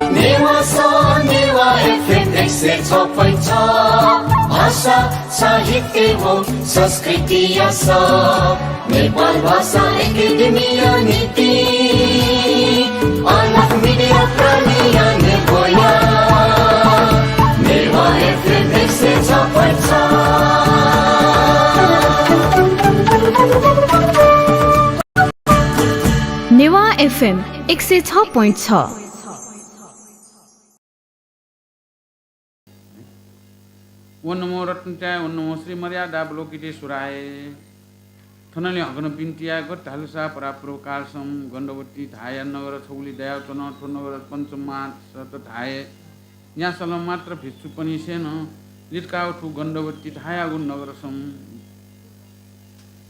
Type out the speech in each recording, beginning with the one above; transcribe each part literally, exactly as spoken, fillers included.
नेवाः स, नेवाः एफएम एक सय छ point छ। भाषा, साहित्य व संस्कृति या स। नेपाल भाषा एकेडेमी या निंतिं अलग मिडिया प्रालि या नेवाः या। नेवाः एफएम एक सय छ point छ। नेवाः एफएम एक सय छ point छ। ओं नमो रत्नत्राय, ओं नमो श्री मर्यादावलोकितेश्वराय। थनंलि हकनं बिन्ति यायेगु धालसा परापूर्व कालसं गन्धवती धाःया नगर छगुलि दयाच्वन। थ्व नगर पञ्चमासत धाःया न्यासलं मात्र भिक्षुपनिसेनं लितकाव थुगु गन्धवती धाःयागु नगरसं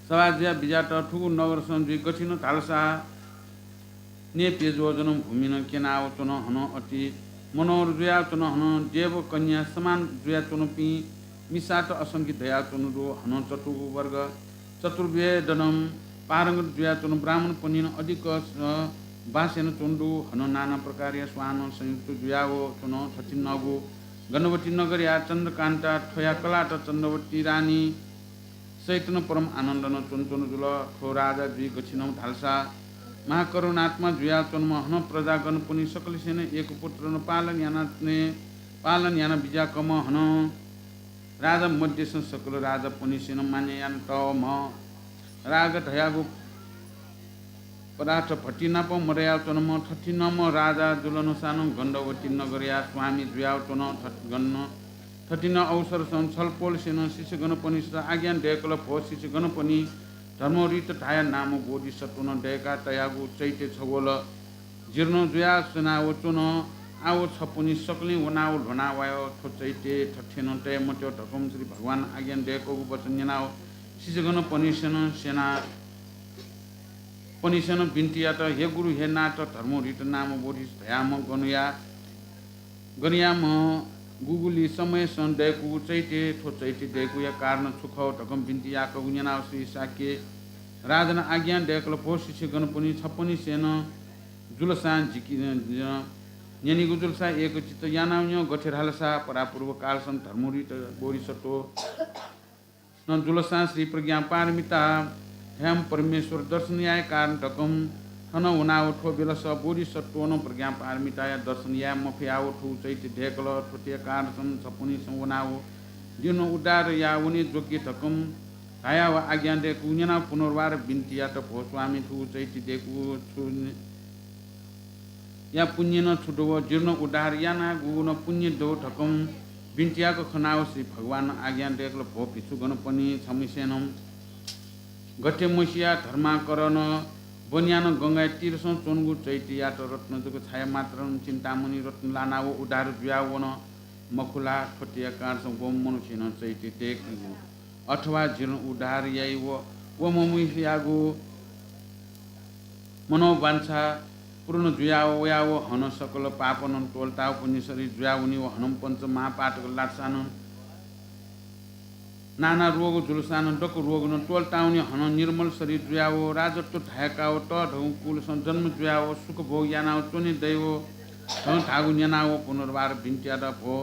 सभा जुया बिज्यात। थुगु नगरसं जुइ गथिनं धालसा न्येप्यज्वजनं भूमिनं क्यनाव च्वन। हनं अति मनोहर जुया च्वन। हनं देवकन्या समान जुया च्वनपिं मिसात असंख्य दया च्वनु दु। हनं चतुर्वर्ग चतुर्वेदनं पारंगत जुया च्वन। ब्राह्मणपनिनं अधिक बास याना च्वनु दु। हनं नाना प्रकारया स्वानं संयुक्त जुयाव च्वन। थथिंगु गन्धवती नगरया चन्द्रकान्ता थ्वया कलात चन्द्रवती रानी सहितनं परम आनन्दनं च्वनाच्वनु जुल। थ्व राजा जुइ गथिनं धालसा महाकरुणात्मा जुया च्वंम्ह। हनं प्रजागणपनि सकलसेनं एक पुत्रनं पालन याना, पालन याना बिज्याकम्ह। हनं राजा मध्यसं सकल राजापनिसेनं मान्य यानातःम्ह। राग धयागु पदार्थ भतिनापं मदया च्वंम्ह। थथिंम्ह राजा जुलनसानं गन्धवती नगरया स्वामी जुया च्वन। थत-, गन्न-, थथिंगु अवसरसं छलपोलसेनं शिष्यगणपनिसत आज्ञा दय्कल। भो शिष्यगणपनि, धर्मरीत धाःया नाम बोधिसत्वनं दय्का तयागु चैत्य छगोल जीर्ण जुया स्यनाव च्वन। आव छपनि सकलें वनाव ल्ह्वनावयाव थ्व चैत्य थथेनं तये मत्यः धकं श्री भगवान आज्ञा दय्कूगु वचन न्यनाव शिष्यगणपनिसेनं सेना पनिसेनं बिन्ति यात, हे गुरु, हे नाथ, धर्मरीत नाम बोधिस धयाम्ह गनया, गनयाम्ह गुगुलि समयसं दय्कूगु चैत्य, थ्व चैत्य दय्कूया कारण छु खः धकं बिन्ति याकूगु न्यनाव श्री शाक्य राजानं आज्ञा दय्कल, भो शिष्यगणपनि, छपनिसेनं जुलसां जिके न्यनीगु जुलसा एकचित्त यानाव न्यँ। गथे धालसा परापूर्व कालसं धर्मरीत बोधिसत्व नं जुलसां श्री प्रज्ञा पारमिता धाःम्ह परमेश्वर दर्शन याये कारण धकं थन वनाव थ्व बेलस बोधिसत्वनं प्रज्ञा पारमिताया दर्शन याये मफयाव थुगु चैत्य दय्कल। थ्वया कारणसं छपनिसं वनाव जीर्ण उद्धार याः वने ज्वके धकं धायाव आज्ञा दय्कूगु न्यनाव पुनर्वार बिन्ति यात, भो स्वामी, थुगु चैत्य दय्कूगु छु या पुण्यनं छु दव, जीर्ण उद्धार यानागुनं पुण्य दव धकं बिन्ति याक खनाव श्री भगवानं आज्ञा दय्कल, भो भिक्षुगणपनि, छमिसेनं गथे मसीया धर्माकरनं वनयानं गंगाया तीरसं च्वंगु चैत्य यात रत्न जक छाया मात्रनं चिन्तामणि रत्न लानाव उद्धार जुया वन मखु ला? थ्वया कारणसं वम्ह मनुष्यनं चैत्य दय्केगु अथवा जीर्ण उद्धार याइ व, व मनुष्ययागु मनोवांछा पूर्ण जुयाव वयाव हनं सकल पापनं त्वलताव पुण्य शरीर जुयावनी व हनं पञ्च महापातक लातसानं नाना रोग जुलसानं दक्व रोगनं त्वलतावनी। हनं निर्मल शरीर जुयाव राजत्व धाय्काव तःधंगु कुलसं जन्म जुयाव सुख भोग यानाव च्वने दइ व धं धाःगु न्यनाव पुनर्वार बिन्ति यात, भो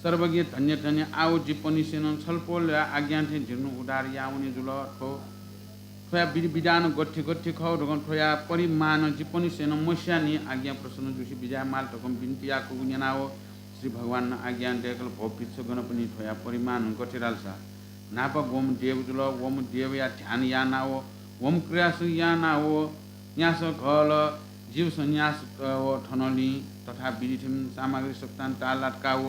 सर्वज्ञ धन्य धन्य, आव जिपनिसेनं छलपोलया आज्ञा थें जीर्ण उद्धार यावने जुल। थ्व, थ्वया विधि विधान गथे गथे खः धकं थ्वया परिमाण जिपनिसेनं मस्यानि आज्ञा प्रसन्न जुसे बिज्याये माल धकं बिन्ति याकूगु न्यनाव श्री भगवानं आज्ञा दय्कल, भो भिक्षुगणपनि, थ्वया परिमाण गथे धालसा न्हापा वम्ह देव जुल, वम्ह देवया ध्यान यानाव वम्ह क्रियासं यानाव न्यासः घल, जीवसं न्यासः तव थनंलि तथा विधि थें सामग्री सकतां ताः लातकाव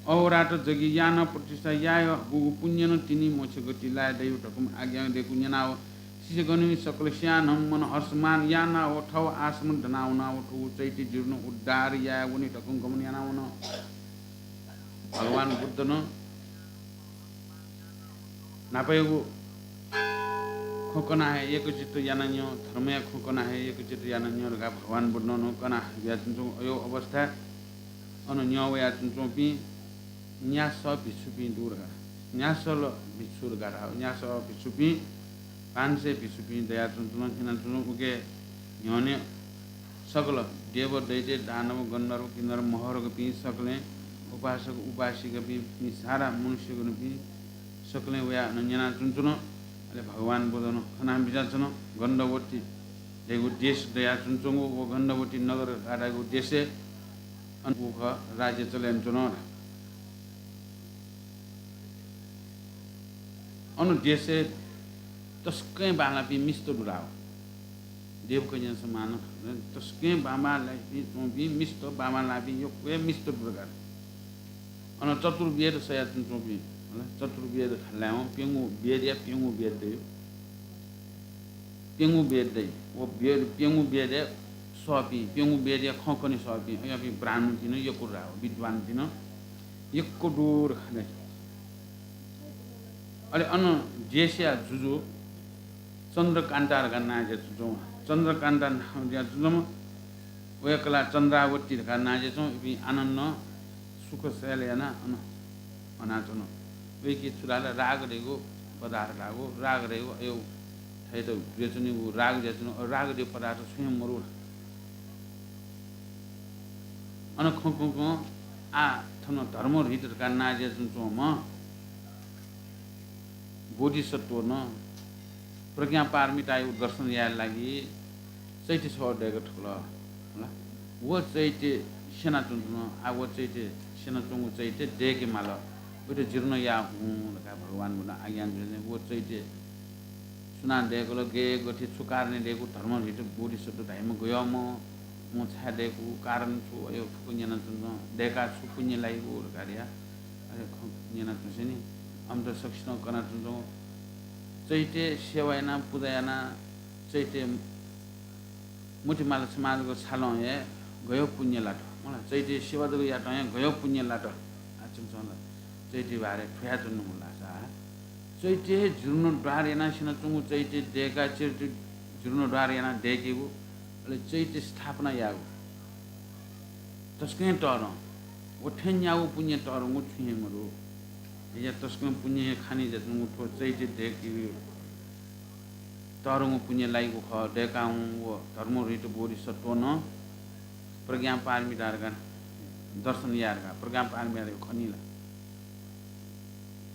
अहोरात्र जगि यानाव प्रतिष्ठा याये हःगु पुण्यनं तिनि मोक्ष गति लाये दइ धकं आज्ञा दय्कूगु न्यनाव शिष्यगणं सकल स्यानं मन हर्षमान यानाव थव आश्रमं दनावनाव थुगु चैत्य जीर्ण उद्धार याये वने धकं गमन यानावन। भगवान बुद्धनं न्हापायागु खँ कनाः हे एकचित्त याना न्यँ, धर्मया खँ कनाः हे एकचित्त याना न्यँ धकाः भगवान बुद्धनं कनाः बियाच्वंच्वंगु अय् अवस्था अन न्यँ वयाच्वंच्वंपिं न्यासः भिक्षुपिं दु धकाः। न्यासः ल भिक्षु धकाः धाः। न्यासः भिक्षुपिं, पाँच सय भिक्षुपिं दयाच्वंच्वन, हिनाच्वंच्वन। उके न्ह्यःने सकल देव, दैत्य, दानव, गन्धर्व, किन्नर, महर्गपिं सकलें, उपासक उपासिकापिं, सारा मनुष्यगणपिं सकलें वयाः अन न्यनाच्वंच्वन। अले भगवान बुद्धं खना बिज्याच्वन। गन्धवती धइगु देश दयाच्वंच्वंगु व गन्धवती नगर धाःगु देशय् अन व खः राज्य चले यानाच्वन। अन देशय् तसकं बांलाःपिं मिस्त दु धाः। देवकन्या समान तसकं बांबांलाःपिं च्वंपिं मिस्त, बांबांलाःपिं यक्व हे मिस्त दु धाः। अन चतुर्वेद सयाच्वंपिं, चतुर्वेद धाःगु प्यंगू वेदया प्यंगू वेद दइ। प्यंगू वेद दइ। व वेद, प्यंगू वेदय् सःपिं, प्यंगू वेदया खँ कने सःपिं, अज्याःपिं ब्राह्मणपिं नं यक्व दु धाः, विद्वानपिं नं यक्व दु धाः। अले अन देशया जुजु चन्द्रकान्ता धकाः नां जुयाच्वंम्ह, चन्द्रकान्ता नां जुयाच्वंम्ह, वय्कः ला चन्द्रावती धकाः नां जुयाच्वं। इपिं आनन्दं सुख शय्‌ल यानाः अन हनाच्वन। वय्कः छु धाल, राग धइगु पदार्थ धाःगु, राग धइगु अज्याःगु थःत जुयाच्वनीगु राग जुयाच्वन, अ, राग धइगु पदार्थ छुं हे मरु। अन खँ खँ खँ आः थन धर्महृत धकाः नां जुयाच्वंम्ह बोधिसत्वं प्रज्ञा पारमितायागु दर्शन यायेगु लागि चैत्य सः दय्‌का थुल। व चैत्य स्यनाच्वंच्वन। आः व चैत्य स्यनाच्वंगु चैत्य दय्‌के माल। वयात जीर्ण याः हुँ धकाः भगवान बुद्धं आज्ञा बिल। व चैत्य सुनां दय्‌कल, गय् गथे छु कारणं दय्‌कू, धर्महृत बोधिसत्व धाइम्ह गय्म्ह वं छाय् दय्‌कू, कारण छु, अज्याःगु फुक्क न्यनाच्वंच्वन। दय्‌काः छु पुण्य लाइगु धकाः धयाः अथे खँ न्यनाच्वंसेंलि अन त सकसितं कनाच्वंच्वं। चैत्य सेवा यानाः, पूजा यानाः, चैत्य मतिमाला छम्ह जक छालं हे गय् पुण्य लात। मला, चैत्य सेवा जक यातं हे गय् पुण्य लात। आः छिमिसं ला चैत्य बारे थुयाच्वनागु लासा, चैत्य हे जीर्णोद्धार यानाः स्यनाच्वंगु चैत्य दय्‌काः चैत्य जीर्णोद्धार यानाः दय्‌केगु, अले चैत्य स्थापना याःगु तसकं तःधं। व थें न्यागू पुण्य तःधंगु छुं हे मरु। अज्याःगु तसकं पुण्य हे खानि जुयाच्वंगु थ्व चैत्य दय्‌केगु तःधंगु पुण्य लाइगु खः। दय्‌काः वं व धर्महृत बोधिसत्वं प्रज्ञा पारमिता धकाः दर्शन याः धकाः। प्रज्ञा पारमिता धइगु खः नि ला।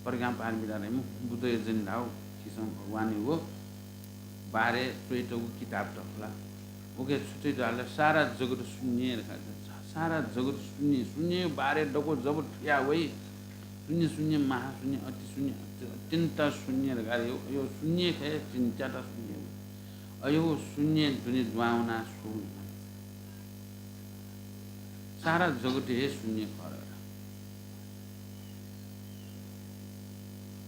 प्रज्ञा पारमिता धइम्ह बुद्धया जनि धाःगु झीसं भगवानयागु बारे च्वयातःगु किताब त खः ला। उकी छु च्वयातःगु धाःसा सारा जगत शून्य धकाः। सारा जगत शून्य, शून्यया बारे दक्व जब थुया वइ। शून्य, शून्य, महाशून्य, अति शून्य, अति, अत्यन्त शून्य धकाः धइगु, अज्याःगु शून्य खः, अत्यन्त शून्य। अज्याःगु शून्य दुने दुहां वनाः सु सारा जगत हे शून्य खः।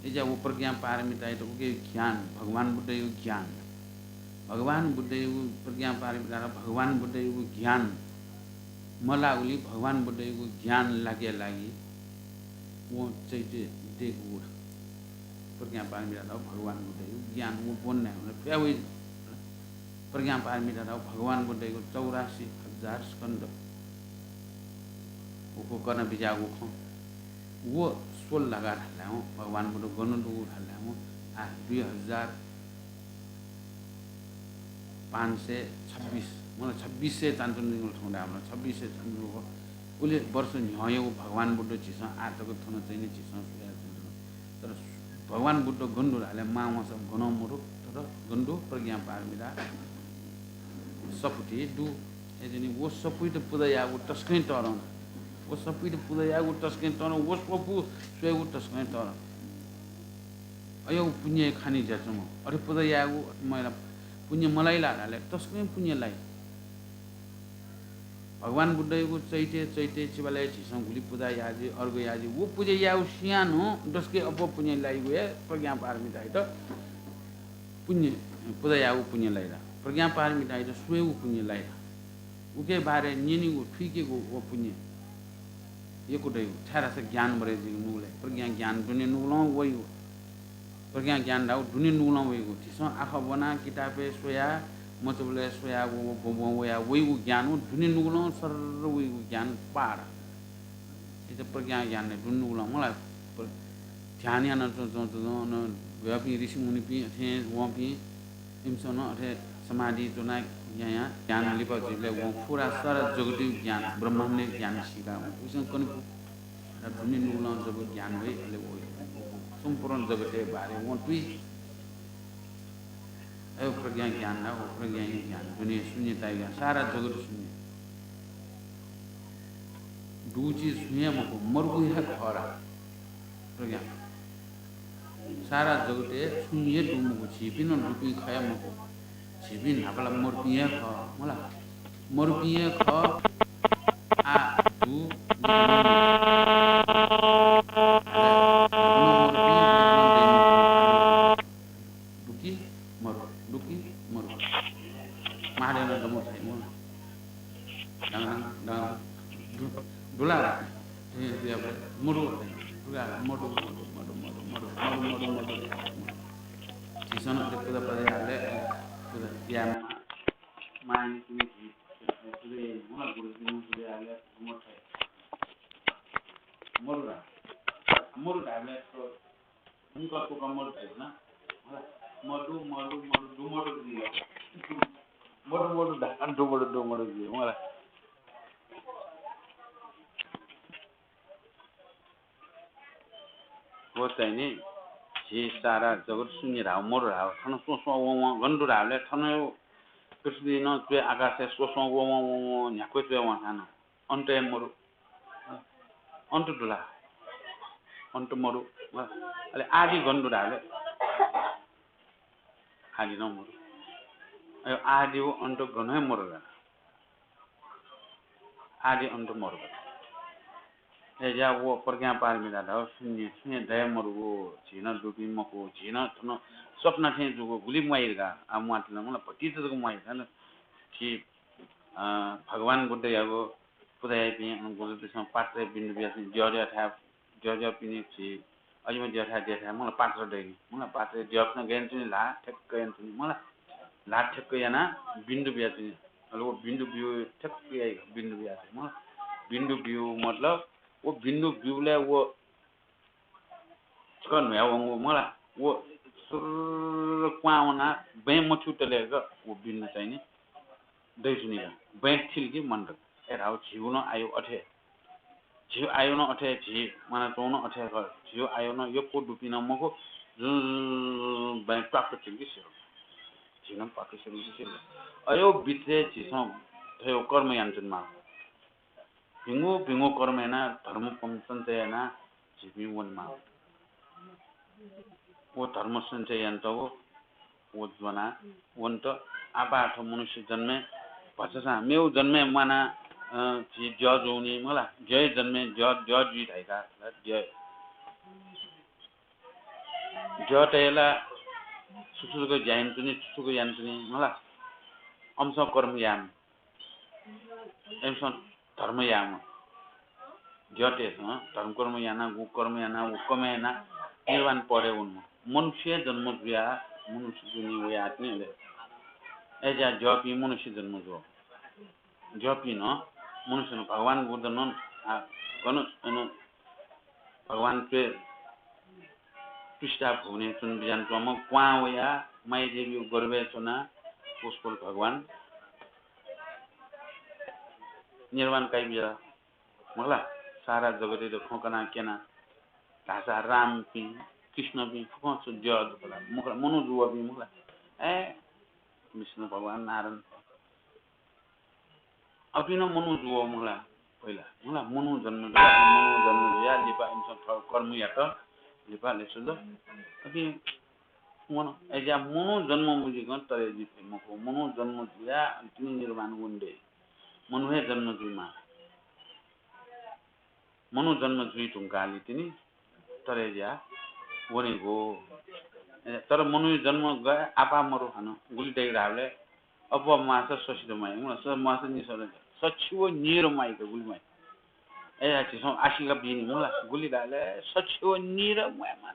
अज्याःगु प्रज्ञा पारमितायात उकी ज्ञान, भगवान बुद्धयागु ज्ञान, भगवान बुद्धयागु प्रज्ञा पारमिता, भगवान बुद्धयागु ज्ञान मलाःगुलिं भगवान बुद्धयागु ज्ञान लाकेया लागि वं चैत्य दय्‌कूगु। प्रज्ञा पारमिता धाःगु भगवान बुद्धयागु ज्ञान वं ब्वने यानाः थुया वइ। प्रज्ञा पारमिता धाःगु भगवान बुद्धयागु चौरासी हजार स्कन्ध। उकी कना बिज्याःगु खँ। व स्वल धकाः धाल धाःसा भगवान बुद्ध गन दुगु धाल धाःसा आः दुई हजार पाँच सय छब्बिस, मतलब छब्बिस सय चानचुन निगल थौं धाःसा छब्बिस सय चानचुन। उलि वर्ष न्ह्यःयागु भगवान बुद्ध झीसं आः तक थन चाहिँ नि झीसं स्वयाच्वंगु। तर भगवान बुद्ध गन दु धाःसा मां वंसा गनं मदु, तर गन दु, प्रज्ञा पारमिता सफुति दु। अय्‌जूगुलिं व सफुइत पुजा याःगु तसकं तःधं। व सफुइत पुजा याःगु तसकं तःधं, व सफू स्वयेगु तसकं तःधं। अज्याःगु पुण्य खानि जुयाच्वंगु। अथे पुजा याःगु, अथे मैला पुण्य मलाइ ला धाःसा तसकं पुण्य लाइ। भगवान बुद्धयागु चैत्य, चैत्य चिबालय् झीसं गुलि पुजा याये जुइ, अर्घ याये जुइ, व पुजा याःगु सियां नं दसके अप्वः पुण्य लाइगु हे प्रज्ञा पारमितायात पुण्य, पुजा याःगु पुण्य लाइ ला? प्रज्ञा पारमितायात स्वयेगु पुण्य लाइ ला? उकी बारे न्यनेगु, थुइकेगु व पुण्य यक्व दइगु, छाय्‌धाःसा ज्ञान बढे जुइगु नुगलय्, प्रज्ञा ज्ञान दुने नुगलं वइगु। प्रज्ञा ज्ञान धाःगु दुने नुगलं वइगु। झीसं आखः ब्वनाः, किताबय् स्वयाः, मचाबलय् स्वयाः, व, व, ब्वं, ब्वं वयाः वइगु ज्ञान व दुने नुगलं सर्र वइगु ज्ञान पार। इमित प्रज्ञा ज्ञान दु, नुगलं मला प्र-, ध्यान याना च्वं, च्वं, च्वं, च्वं, अन वयापिं ऋषिमुनिपिं अथे वंपिं, इमिसं नं अथे समाधि च्वनाः यायां ज्ञान लिपा जुइबलय् वं पूरा सारा जगतया ज्ञान, ब्रह्माण्डया ज्ञान सीका वं। उकिसं कने फु। र दुने नुगलं जब ज्ञान वइ, अले व सम्पूर्ण जगतया बारे वं तुइ। अयो प्रज्ञा ज्ञान ला, व प्रज्ञा ज्ञान, दुने शून्यता ज्ञान, सारा जगत शून्य। दुगु चिज छुं हे मखु, मरुगु हे खः ला। प्रज्ञा। सारा जगतय् छुं हे दु मखु, झीपिं नं दुपिं खः हे मखु। झीपिं न्हापा ला मरुपिं हे खः, मला। मरुपिं हे खः, आ, दु, न्हापा नं मरुपिं, न्हापा नं दय् मखु। दुकी मरु, दुकी मरु। महादेव नं दमु थाइ मरु। डाङ, डाङ, डाङ। दु-, दुला। ए, दुया बे, मरु। दुला, मरु, मरु। झीसं अले पूजा पाजा याले, पूजा यामा। मायनी तिमी झी, पूजा यामा, गुरु तिमी पूजा याले, मरु थाइ। मरु रा। मरु धाले, तो उनका को का मरु टाइप ना। मरु, मरु, मरु, डुमरु दियो। मरु, मरु, डुमरु, डुमरु दियो। व चाहिँ नि, झी सारा जगत शून्य धाव, मरु धाव। थन स्वस्वं वं वं गन दु धावले, थन पृथ्वी नं च्वय् आकाशय् स्वस्वं वं वं वं वं न्ह्याक्व च्वय् वं थान। अन्त हे मरु। अन्त दु ला? अन्त मरु। अले आदि गन दु धावले। आदि नं मरु। अयो आदि व अन्त गन हे मरु ला? आदि अन्त मरु। अय्‌ज्या व प्रज्ञा पारमिता धाव शून्य, शून्य दये मरुगु, झी नं दुपिं मखु, झी नं थन सपना थें जूगु गुलि म्वाइर का, आ म्वातिल मला भतिचा जक म्वाइर का। झी, अ, भगवान बुद्धयागु पूजा याइपिं, अ, गुरुपिसं पात्रे बिन्दु बियाः चाहिँ द्यः द्यः थाय्, द्यः द्यः पिने झी अजिमा द्यः थाय् द्यः थाय् मला पात्र दइनि। मला पात्र द्यःपिसं गय् यानाच्वनी ला ठ्याक्क यानाच्वनी। मला ला ठ्याक्क यानाः बिन्दु बियाच्वनी। अले व बिन्दु बिउ ठ्याक्क याइ बिन्दु बियाच्वनी। मला बिन्दु बिउ मतलब व बिन्दु बिउलय् व छकः न्ह्यावंगु मला व सुर्र क्वां वनाः बँय् मथ्यू तले व बिन्दु चाहिँ नि दइच्वनी का। बँय् थिल कि मन्त। ए धाव झीगु नं आयु अथे। झीगु आयु नं अथे, झी म्वानाच्वंगु नं अथे खः। झीगु आयु नं यक्व दुपिं नं मखु, जुजुजुजुजु बँय् त्वाक्क थिल कि सिल। झी नं त्वाक्क सिल कि सिल। अयो भित्रय् झीसं थयो कर्म यानाच्वनेमाः। भिंगु भिंगु कर्म यानाः धर्म पं-, सञ्चय यानाः झीपिं वनेमाः। व धर्म सञ्चय यानातःगु व ज्वनाः वनेत आपाः थ्व मनुष्य जन्मय् भचा सा मेगु जन्मय् म्वानाः, अ, झी द्यः जूनि मला, द्यः जन्मय् द्यः, द्यः जुइ धाइका, द्यः। द्यःतय् ला छु छु जक ज्या यानाच्वनी, छु छु जक यानाच्वनी मला, अमिसं कर्म याःम्ह। इमिसं धर्म याःम्ह। द्यःतय्‌सं धर्मकर्म यानाः, गुकर्म यानाः, व कमय् यानाः निर्वाण पदय् वनेम्ह। मनुष्य जन्म जुयाः मनुष्य दुने वयाच्वनी अले। अय्‌ज्या द्यःपिं मनुष्य जन्म जुल। द्यःपिं नं मनुष्य नं भगवान बुद्ध नं, आ, गन, अन भगवान च्वय् पृष्ठा भुवनय् च्वने बिज्यानाच्वंम्ह क्वां वयाः मायादेवीया गर्भय् च्वनाः पुष्पल भगवान निर्वाण काइ बिज्यात। मखु ला, सारा जगतय् खँ कनाः क्यना धाःसा रामपिं, कृष्णपिं फुक्कं छु द्यः दु खला, मखु ला, मनू जुवःपिं मखु ला। ए, विष्णु भगवान, नारायण, अपिं नं मनू जुवः मखु ला, पहिला, मखु ला, मनू जन्म जुयाः, मनू जन्म जुयाः लिपा इमिसं थः कर्म यात, लिपा लेसु द। अपिं वन, अय्‌ज्या मनू जन्म मजुइकं तरे जुइ फइ मखु, मनू जन्म जुयाः तिनि निर्वाण वने दइ। मनू हे जन्म जुइमाः। मनू जन्म जुइ धुंकाः तिनि तरे जुयाः वनेगु। तर मनू जन्म गय् आपाः मरु हानं गुलि दइ धाःबलय् अप्वः म्वाःसा सछि द म्वाइ, मखु ला, सछि म्वाःसा निसः द, सछि व निर म्वाइ का गुलि म्वाइ। अय्‌या झीसं आशिका बीनि मखु ला, गुलि धाःबलय् सछि व निर म्वायेमाः।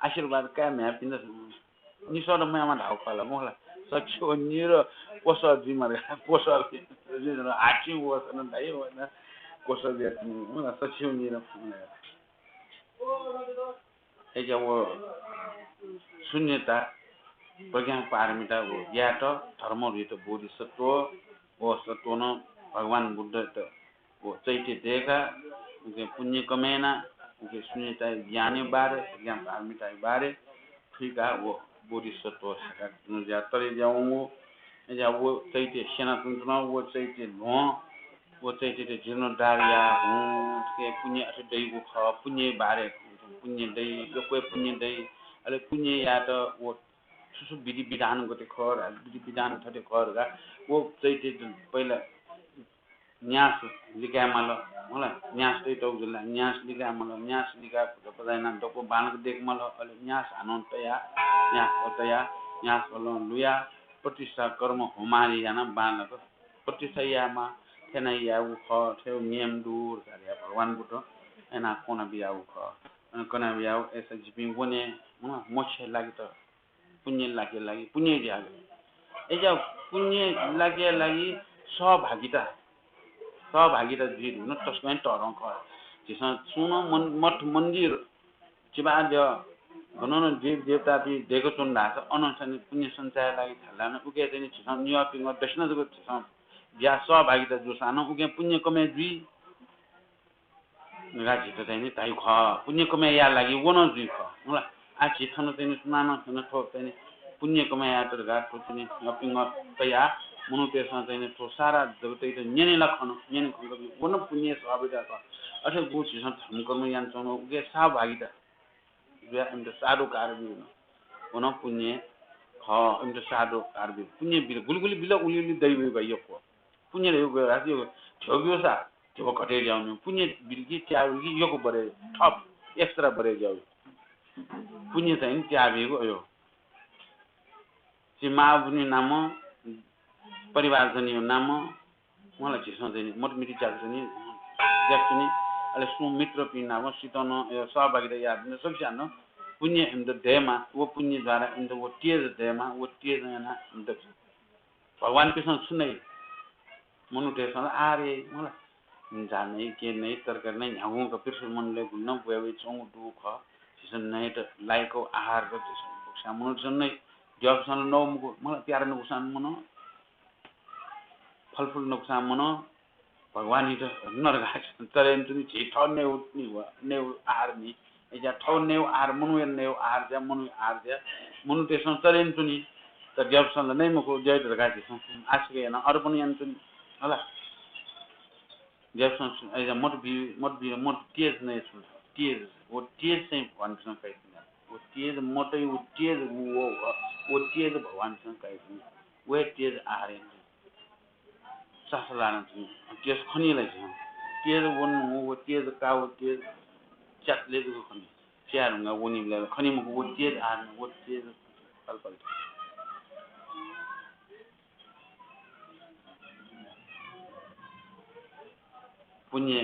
आशीर्वाद काये म्ह्याय्‌पिन्त निसः द म्वायेमाः धाःगु खः ला, मखु ला। सछि व निर पोसः जुइमाः, पोसः जुइ, हातिं वःसा नं धाइ, व नं पोसः जुइ, मखु ला, सछि व निर। अय्‌ज्या व शून्यता प्रज्ञा पारमिता व यात धर्म रुइत बोधिसत्व व सत्व न भगवान बुद्ध त व चैत्य देका उके पुण्य कमेना उके सुनिता ज्ञाने बारे प्रज्ञा पारमिता बारे थुइका व बोधिसत्व थाका तुनु जा तरे जाऊँ व जा व चैत्य सेना तुनु व चैत्य ल्वं व चैत्य जीर्णोद्धार या हुँ के पुण्य अथे दैगु ख पुण्य बारे पुण्य दै यक्व पुण्य दै अले पुण्य यात व सुसु विधि विधान गते खः रा विधि विधान थते खः रा वो चैते पहिला न्यास लिकाय माल होला न्यास तै तौ जुला न्यास लिकाय माल न्यास लिकाय पजायना दको बालक देख माल अले न्यास हानं तया न्यास तया न्यास अलं लुया प्रतिष्ठा कर्म होमारी याना बालक प्रतिष्ठा यामा थेना याउ ख थेउ नियम दूर कार्य भगवान बुद्ध एना कोना बियाउ ख अनि कना बियाउ ऐसा जिपिं वने मोछ लागि त पुण्य लाके लागि पुण्य ज्यागु। एजा पुण्य लाके लागि सहभागिता सहभागिता जुइ धुन तस्मै तःधं खः। झीसं सुन मन मठ मन्दिर चिबा द्य गणन देव देवतापि देख चुन धाःसा अनसन पुण्य सञ्चय लागि थालान उके चाहिँ झीसं नियपिङ दक्षिणा जगत झीसं बिया सहभागिता जुसानं उके पुण्य कमे जुइ। गा झीत चाहिँ नि ताइ खः पुण्य कमे या लागि वन जुइ खः। होला आ झी थन चाहिँ नि सुनानं थन थो चाहिँ नि पुण्य कमे या तर गा थो चाहिँ नि अपिंग तया मनुतेसं चाहिँ नि थो सारा जगत त न्यने ला खन न्यने खन वन पुण्य सहभागिता खः। अथे गु झीसं धर्म कर्म यान चौन उके सहभागिता जुया इमित साधु कार्य बिउन वन पुण्य खः। इमित साधु कार्य बिउ पुण्य बिल गुलगुली बिल उली उली दैव बा यक्व पुण्य रे उगे रात यो झ्यो बिउ सा झ्यो घटे जाउनु पुण्य बिल कि त्या बिल कि यक्व बरे थप एक्स्ट्रा बरे जाउ पुण्य चाहिँ नि त्या बिगु अयो। छि मावनी नाम परिवारजनी नाम उहाँलाई झीसं चाहिँ नि मोटमिटी ज्याक चाहिँ नि ज्याक चाहिँ नि अले सुमित्रपिं नाम सितन सहभागिता याद सकस्यान पुण्य इमित दयमा व पुण्य द्वारा इमित व तेज दयमा व तेज याना इमित भगवानपिसं छु नै मनूतय्सं आहार याइ मला झा नै के नै तरकारी नै न्ह्यागुंक पृथ्वी मण्डलय् गुलि नं बुया वइ च्वंगु दु खः। झीसं नयेत लाय्कौ आहार क झीसं बुक्स्यां मनूतय्सं नै द्यःपिसं नौ मुकु मला प्यारा नुकुसान मन फलफुल नुकुसान मन भगवानइत नरघाट तरेन तुनि झी थः नेउ निव नेउ आहार नि एजा थौ नेउ आहार मनुया नेउ आहार ज्या मनु आहार ज्या मनुतय्सं तरेन तुनि त द्यःपिसं नै मुकु द्यः धरघाट झीसं आशिक याना अर्पण यान तुनि होला। द्यःपिसं एजा मत बि मत बि मत तेज नै सुन तेज वो तेज चाहिँ भगवानपिसं काइ तुनि वो तेज मतै वो तेज वो वो तेज भगवानपिसं काइ तुनि वे तेज आहार यान तुनि। चासा लाना तुनि तेज खनी ला झीसं तेज वन वो तेज का वो तेज च्यातले जक खनी। च्या ढुंगा वनी बिला खनी मखु वो तेज आहार वो तेज पलपल। पुण्य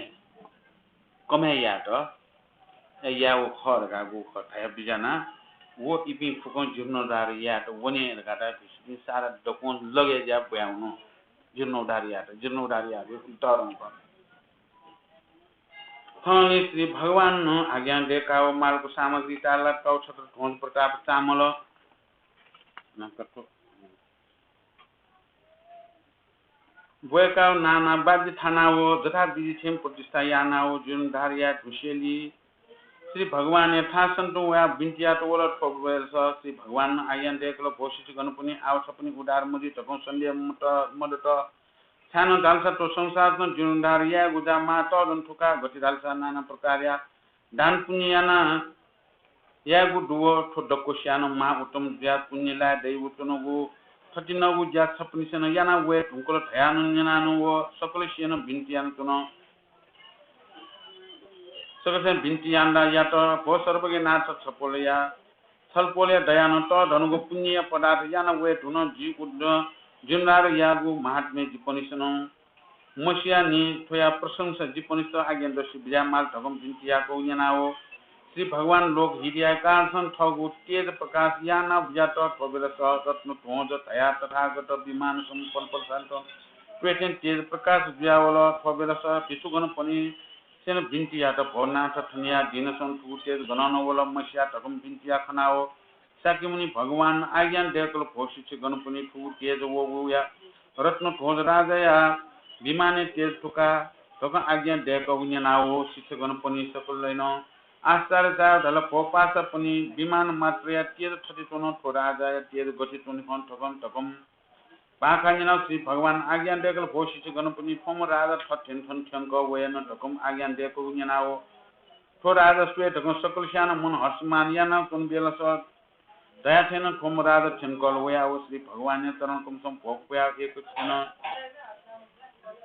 कमे यात याव खः धकाः गु खः धया बिजाना वो इपिं फुकं जीर्णोद्धार यात वने धकाः भिसुपिं सारा दक्वं लगे ज्या ब्वाउनु। जीर्णोद्धार यात जीर्णोद्धार यात तरं खः। थनलि श्री भगवान आज्ञा देकाव मालको सामग्री ताला तौ छत्र ध्वज प्रताप चामल ब्वय्काव नाना बाजी थानाव जथा विधि थें प्रतिष्ठा यानाव जीर्णोद्धार या धुसेली श्री भगवान थासन्तु वया बिन्ति यात वल। थ्व बेलस श्री भगवान आज्ञा देकल भोसित गणपनि आव छपनि उद्धार मदी धकं सन्देह मत मदत। छाय्‌नं धालसा थ्व संसारं जीर्णोद्धार यायेगु जा माः तःधं थुका गति धालसा नाना प्रकारया दान पुण्य याना यायेगु दु व थ्व दक्वसियानं माः उत्तम जुया पुण्य लाये दइगु च्वनागु थतिनागु ज्या छपनिसेनं याना वये धुंकल धयानं न्यनानं व सकलसियानं बिन्ति याना च्वन। सकलसियानं बिन्ति याना यात भो सर्वज्ञनाथ छपोलया छलपोलया दयानं तःधनुगु पुण्य पदार्थ याना वये धुन जीगु जीर्णोद्धार याःगु महात्म्य जिपनिसेनं मसिया नि थ्वया प्रशंसा जिपनिस्त आज्ञा दसि बिज्यामाल धकं बिन्ति याकौ न्यनाव श्री भगवान लोक हिरिया कालसं थःगु तेज प्रकाश याना बुज्यात थ्व बेलस रत्न ध्वज धया तथागत विमान सम पलपल सालत प्रेतें तेज प्रकाश जुयावल। थ्व बेलस भिसुगणपनि सेन बिन्ति यात भोनाथ थनिया दिनसं थुगु तेज गणन वल मसिया धकं बिन्ति या खनाव शाक्यमुनि भगवान आज्ञा दय्कल भो शिष्यगणपनि, थुगु तेज व वया रत्नध्वज राजाया विमानय् तेज थुका धकं आज्ञा दय्कःगु न्यनाव शिष्यगणपनि सकलय् नं आश्चर्य चायाव धाल, भो पासापनि, विमान मात्रया तेज थथे च्वन, थ्व राजाया तेज गथे च्वने खं धकं धकं भाखा न्यनाव श्री भगवान आज्ञा दय्कल भो शिष्यगणपनि, थ्वम्ह राजा थथें थन थ्यंक वया न धकं आज्ञा दय्कःगु न्यनाव थ्व राजा स्वये धकं सकलस्यां नं मन हर्षमान यानाव च्वन बेलस धया थें नं थ्वम्ह राजा थ्यंकल वयाव श्री भगवानया चरण कमलसं भोग पुयाव एक थें नं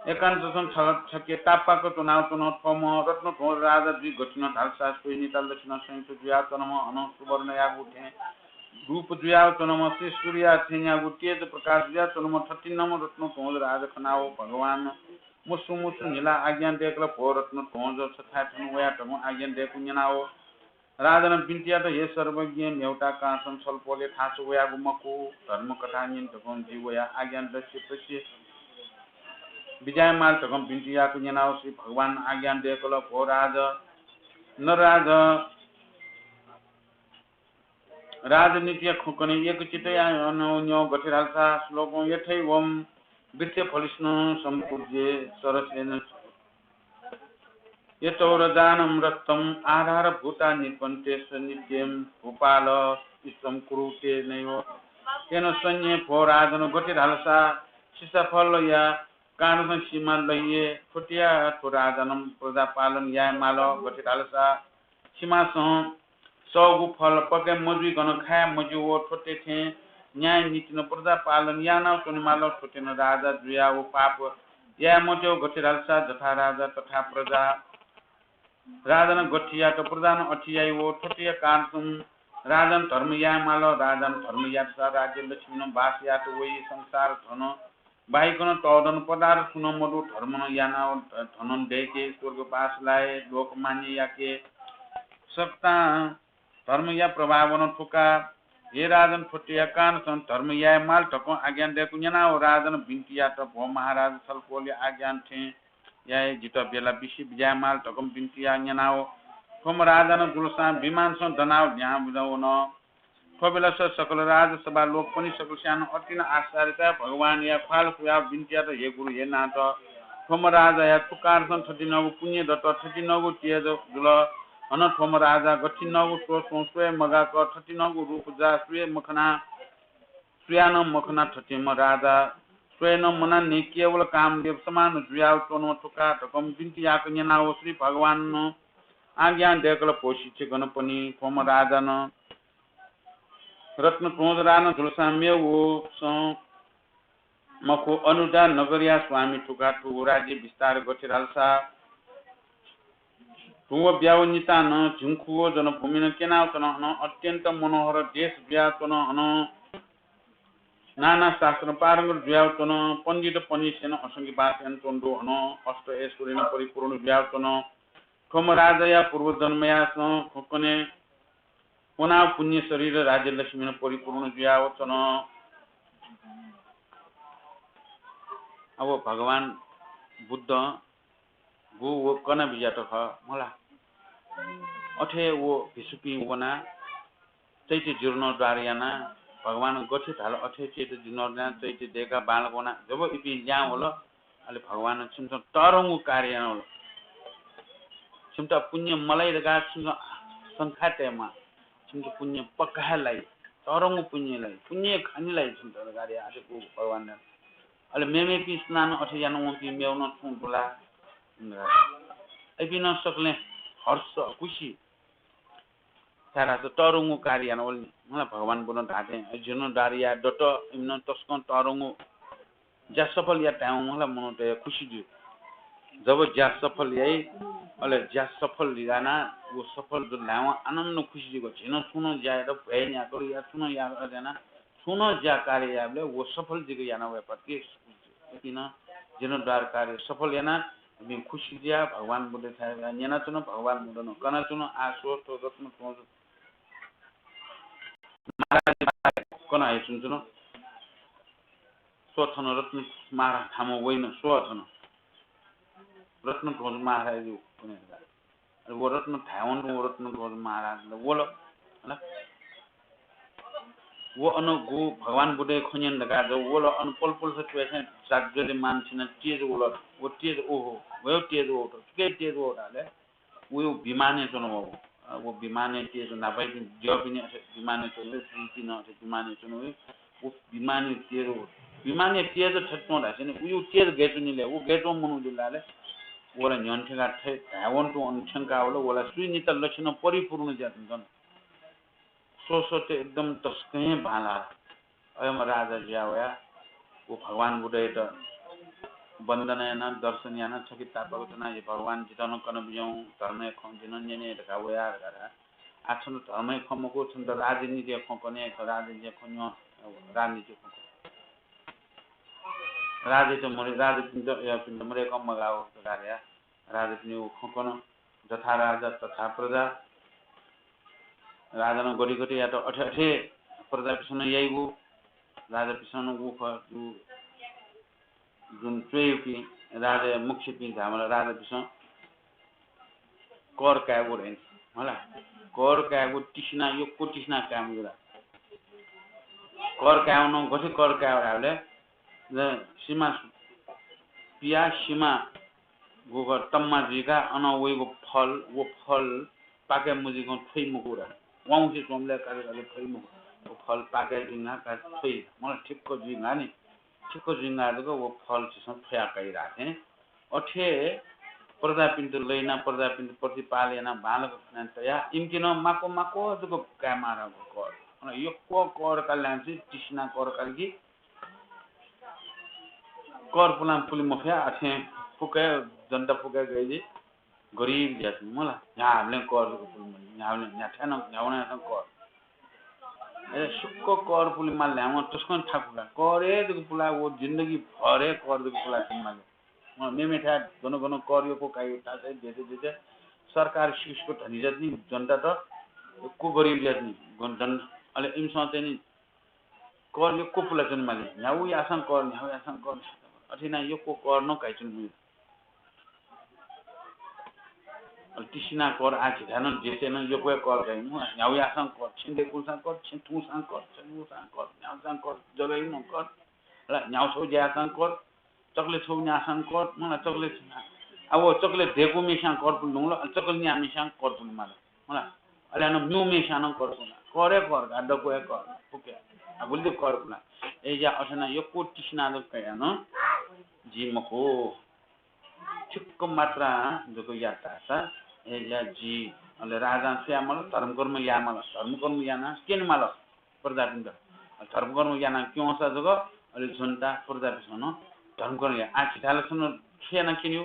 एकान्तसं छ-, छखे तापाक च्वनाव च्वन। थ्वम्ह रत्नध्वज राजा जुइ गथिन धालसा स्वये निता लथिन संयुक्त जुयाव च्वनम्ह हनं सुवर्णयागु थें रूप जुयाव च्वनम्ह श्री सूर्यया थेंयागु तेज प्रकाश जुयाव च्वनम्ह थथिंम्ह रत्नध्वज राजा खनाव भगवान मुसु मुसु न्हिला आज्ञा दय्कल भो रत्नध्वज छथाय् थन वया धकं आज्ञा दय्कूगु न्यनाव राजानं बिन्ति यात, हे सर्वज्ञ, मेवता कारणसं छलपोलय् थासय् वयागु मखु, धर्मकथा न्यने धकं जि वया आज्ञा दस्य तस्य बिज्यायेमाल धकं बिन्ति याःगु न्यनाव श्री भगवान आज्ञा दय्कल भो राज, नरराज, राजनीतिया खँ कने एकचित्त यानाव न्यँ गथे धालसा श्लोकं यथैवं वृक्षफलिस्न सम्पूज्य सरसेन यतौ रजानं रत्तं आहारभूता निद्वन्ते स नित्यं भूपाल इष्टं कुरुते नैव। तेन सन्ये भो राजन गथे धालसा सीसाफलया कारणसं सीमा लहिये थ्वतिया थ्व राजानं प्रजा पालन यायेमाल गथे धालसा सीमासं सःगु फल पके मजुइकन खाये मज्यू व थ्वते थें न्याय नीतिनं प्रजा पालन यानाव च्वनेमाल। थ्वतेनं राजा जुयाव पाप याये मत्यो गथे धालसा जथा राजा तथा प्रजा। राजानं गथे यात प्रजानं अथे याइ व थ्वतेया कारणसं राजानं धर्म यायेमाल। राजानं धर्म यातसा राज्य लक्ष्मीनं बास यात वइ। संसार धन बाहेकनं तःधन पदार्थ छुं नं मदु। धर्मनं यानाव धनन दय्के स्वर्गवास लाये लोकमान्य याके सकतां धर्मया प्रभावनं थुका। हे राजन थ्वतेया कारणसं धर्म यायेमाल धकं आज्ञा दय्कू न्यनाव राजनं बिन्ति यात, भो महाराज, छलपोलया आज्ञा थें याये, जितः बेला बिसि बिज्यायेमाल धकं बिन्ति याः न्यनाव थ्वम्ह राजानं जुलसां विमानसं दनाव न्ह्याः वन। थ्व बेलस सकल राजसभा लोकपनि सकलस्यां नं अति नं आश्चर्य चायाव भगवानया ख्वाल खुयाव बिन्ति यात, हे गुरु, हे नाथ, थ्वम्ह राजाया छु कारणसं थथिंगु पुण्य दत, थथिंगु तेज जुल। हनं थ्वम्ह राजा गथिंगु स्वस्वं स्वये मगाक थथिंगु रूप जा स्वये मखना, सुयां नं मखना थथिंम्ह राजा स्वये नं मनानि केवल कामदेव समान जुयाव च्वनं थुका धकं बिन्ति याक न्यनाव श्री भगवाननं आज्ञा दय्कल, भो शिष्यगणपनि, थ्वम्ह राजानं रत्नध्वज राजानं जुलसां मेव सं मखु, अनिरुद्धा नगरया स्वामी थुका। थुगु राज्य विस्तार गथे धालसा धुव ब्याव नितां नं झिंखुव जनभूमिनं क्यनाव च्वन। हनं अत्यन्त मनोहर देश जुयाव च्वन। हनं नाना शास्त्रं पारंगत जुयाव च्वन। पण्डितपनिसेनं असंख्य बास यानाच्वन दु। हनं अष्ट ऐश्वर्यनं परिपूर्ण जुयाव च्वन। थ्वम्ह राजाया पूर्वजन्मया सं खकने वनाव पुण्य शरीर राज्यलक्ष्मीनं परिपूर्ण जुयाव च्वन। अब भगवान बुद्ध गु व कना बिज्यात खः मला। अथे व भिक्षुपिं वनाः चैत्य जीर्णोद्धार यानाः भगवान गथे धाल अथे चैत्य जीर्णोद्धार यानाः चैत्य दय्काः बांलाक वनाः जब इपिं लिहां वल, अले भगवानं छिमिसं तःधंगु कार्य यानावल। छिमित पुण्य मलाइ धकाः छिमिसं शंका तयेमाः। छिमित पुण्य पक्का हे लाइ, तःधंगु पुण्य लाइ, पुण्य खनि लाइ छिमित धकाः धयाः अथे गु भगवान। अले मेमेपिं सुनानं अथे यानावंपिं मेवनं छुं दु ला? इपिं नं सकलें हर्ष, खुसी। छाय्धाःसा तःधंगु कार्य यानावल नि। मला भगवान बुद्धं धाःथें जीर्णोद्धार याये दत, इमिनं तसकं तःधंगु ज्या सफल यात धायेवं मला मनूतय् खुसी जुइ। जब ज्या सफल याइ, अले ज्या सफल यानाः व सफल जुल धायेवं आनन्द खुसी जुइ। झीनं छुं नं ज्या यात, भ्वय् न्ह्याकल या छुं नं यात अथे यानाः छुं नं ज्या कार्य याःबलय् व सफल जुइक याना वयेफत। इपिं नं जीर्णोद्धार कार्य सफल यानाः इपिं खुसी जुयाः भगवान बुद्धयाथाय् वयाः न्यनाच्वन, भगवान बुद्धनं कनाच्वन। आः स्व, थ्व रत्नध्वज महाराज कना हे च्वनाच्वन। स्व थन रत्न महाराज थामं वइन, स्व थन रत्नध्वज महाराज। अले व रत्न धायेवं व रत्नध्वज महाराज वल, हला। व अन गु भगवान बुद्धया खँ न्यने धकाः जव, वल अन पलपलसा च्वय् थें जाज्वल्यमान सिनं तेज वल। व तेज ओहो, वयो तेज वःत, छुके तेज वःत धाःले, वयो विमानय् च्वनावः। अ, व विमानय् तेज न्हापायापिं द्यःपिनि अथे विमानय् च्वनावः, स्त्रीपिं अथे विमानय् च्वनावः। व विमानय् तेज, विमानय् तेज छत्वं धाःसें उयो तेज गय् च्वनीले, व गय् च्वं मनू जुल धाःले, वला न्ह्यःने थ्यंकाः थै धायेवं तुं अन थ्यंकाः वल, वला सुइनिता लक्षणं परिपूर्ण जुयाच्वन। स्व स्वते एकदम तसकं हे बांलाः। अय्‌म्ह राजा जुया वया, व भगवान बुद्धयात वन्दना यानाः, दर्शन यानाः, छखे तापाक च्वनाः, हे भगवान, जितः नं कना बिज्याहुँ, धर्मया खँ जिं नं न्यने धकाः वया धकाः धाः। आः छन्त धर्मया खँ मखु, छन्त राजनीतिया खँ कने, राजनीतिया खँ न्यँ, राजनीतिया खँ कने। राजायात मरे, राजापिन्त, यापिन्त मरे कम मगाः धकाः धाः। राजापिनि व खँ कन, जथा राजा तथा प्रजा। राजानं गथे गथे यात अथे अथे प्रजापिसं नं याइगु। राजापिसं नं व खः, जु-, जुन च्वय्‌पिं राजाया मुख्यपिं धाःम्ह राजापिसं कर कायेगु धाइन, होला। कर कायेगु तिसिना, यक्व तिसिना कायेगु ला। कर कायेगु नं गथे कर कायेगु धाःबलय्, न, सिमा पिया सिमा गुगु तम्मा जुइका अन वइगु फल, व फल पाके मुजुइकं थ्वइ मखु रा। वाउँसे च्वंबलय् काले काले थ्वइ मखु। व फल पाके जुइका का थ्वइ। मला ठिक्क जुइका नि। ठिक्क जुइका जक व फल झीसं थ्वया काइ रा थें। अथे प्रजापिन्त लइना, प्रजापिन्त प्रतिपाल याना बांलाक खना तया। इमिके नं माक्व माक्व जक काये मारा कर। अन यक्व कर काले लांसे तिसिना कर काले कि कर पुलां पुले मफया, अथें फुके, जनता फुके गइले गरिब ज्यात मला। न्ह्याबलें कर जक पुले मले, न्ह्याबलें न्ह्याथाय् नं, न्ह्यावनाय् नं कर। ए, सुक्क कर पुले माल न्ह्यावं तसकं थाकुला। कर हे जक पुला, व जिन्दगी भर हे कर जक पुला तिमाले। अँ, मेमेथाय् गन गन कर यक्व काइ, तासे देशे देशे सरकार सिक्क धनी ज्यात नि, जनता त यक्व गरिब ज्यात नि, गन जन, अले इमिसं चाहिँ नि कर यक्व पुलाच्वने माली। न्ह्यागु याःसां कर, न्ह्यागु याःसां कर। अथे यानाः यक्व कर नं काइच्वने माली। अले तिसिना कर आः झीथाय् नं देशय् नं यक्व हे कर काइ। न्ह्यागु याःसां कर, छेँ दय्‌कूसां कर, छेँ थुंसां कर, छेँ न्हूसां कर, न्ह्याःसां कर, जलय् नं कर। अले न्ह्यागु छगू ज्या याःसां कर, चकले छगू न्याःसां कर, मला चकले, आ, व चकले दय्‌कूम्हेस्यां कर पुले धुंकल, अले चकले न्याःम्हेस्यां कर पुले माल। मला, अले हानं म्यूम्हेस्यां नं कर पुला। कर हे कर, गाड्डा क्वय् कर, फुक्क। आ, गुलि कर पुला। अय्‌ज्या अथे यानाः यक्व तिसिना जक कयाः नं जुइ मखु। ठिक्क मात्रां जक यात धाःसा, अय्‌ज्या जुइ। अले राजां छु याये माल? धर्मकर्म याये माल। धर्मकर्म यानाः क्यने माल। प्रजापिन्त। धर्मकर्म यानाः क्यंसा जक अले जनता प्रजापिन्सं नं धर्मकर्म याः। आः झीथाय् ला छन्त छु यानाः क्यनेगु?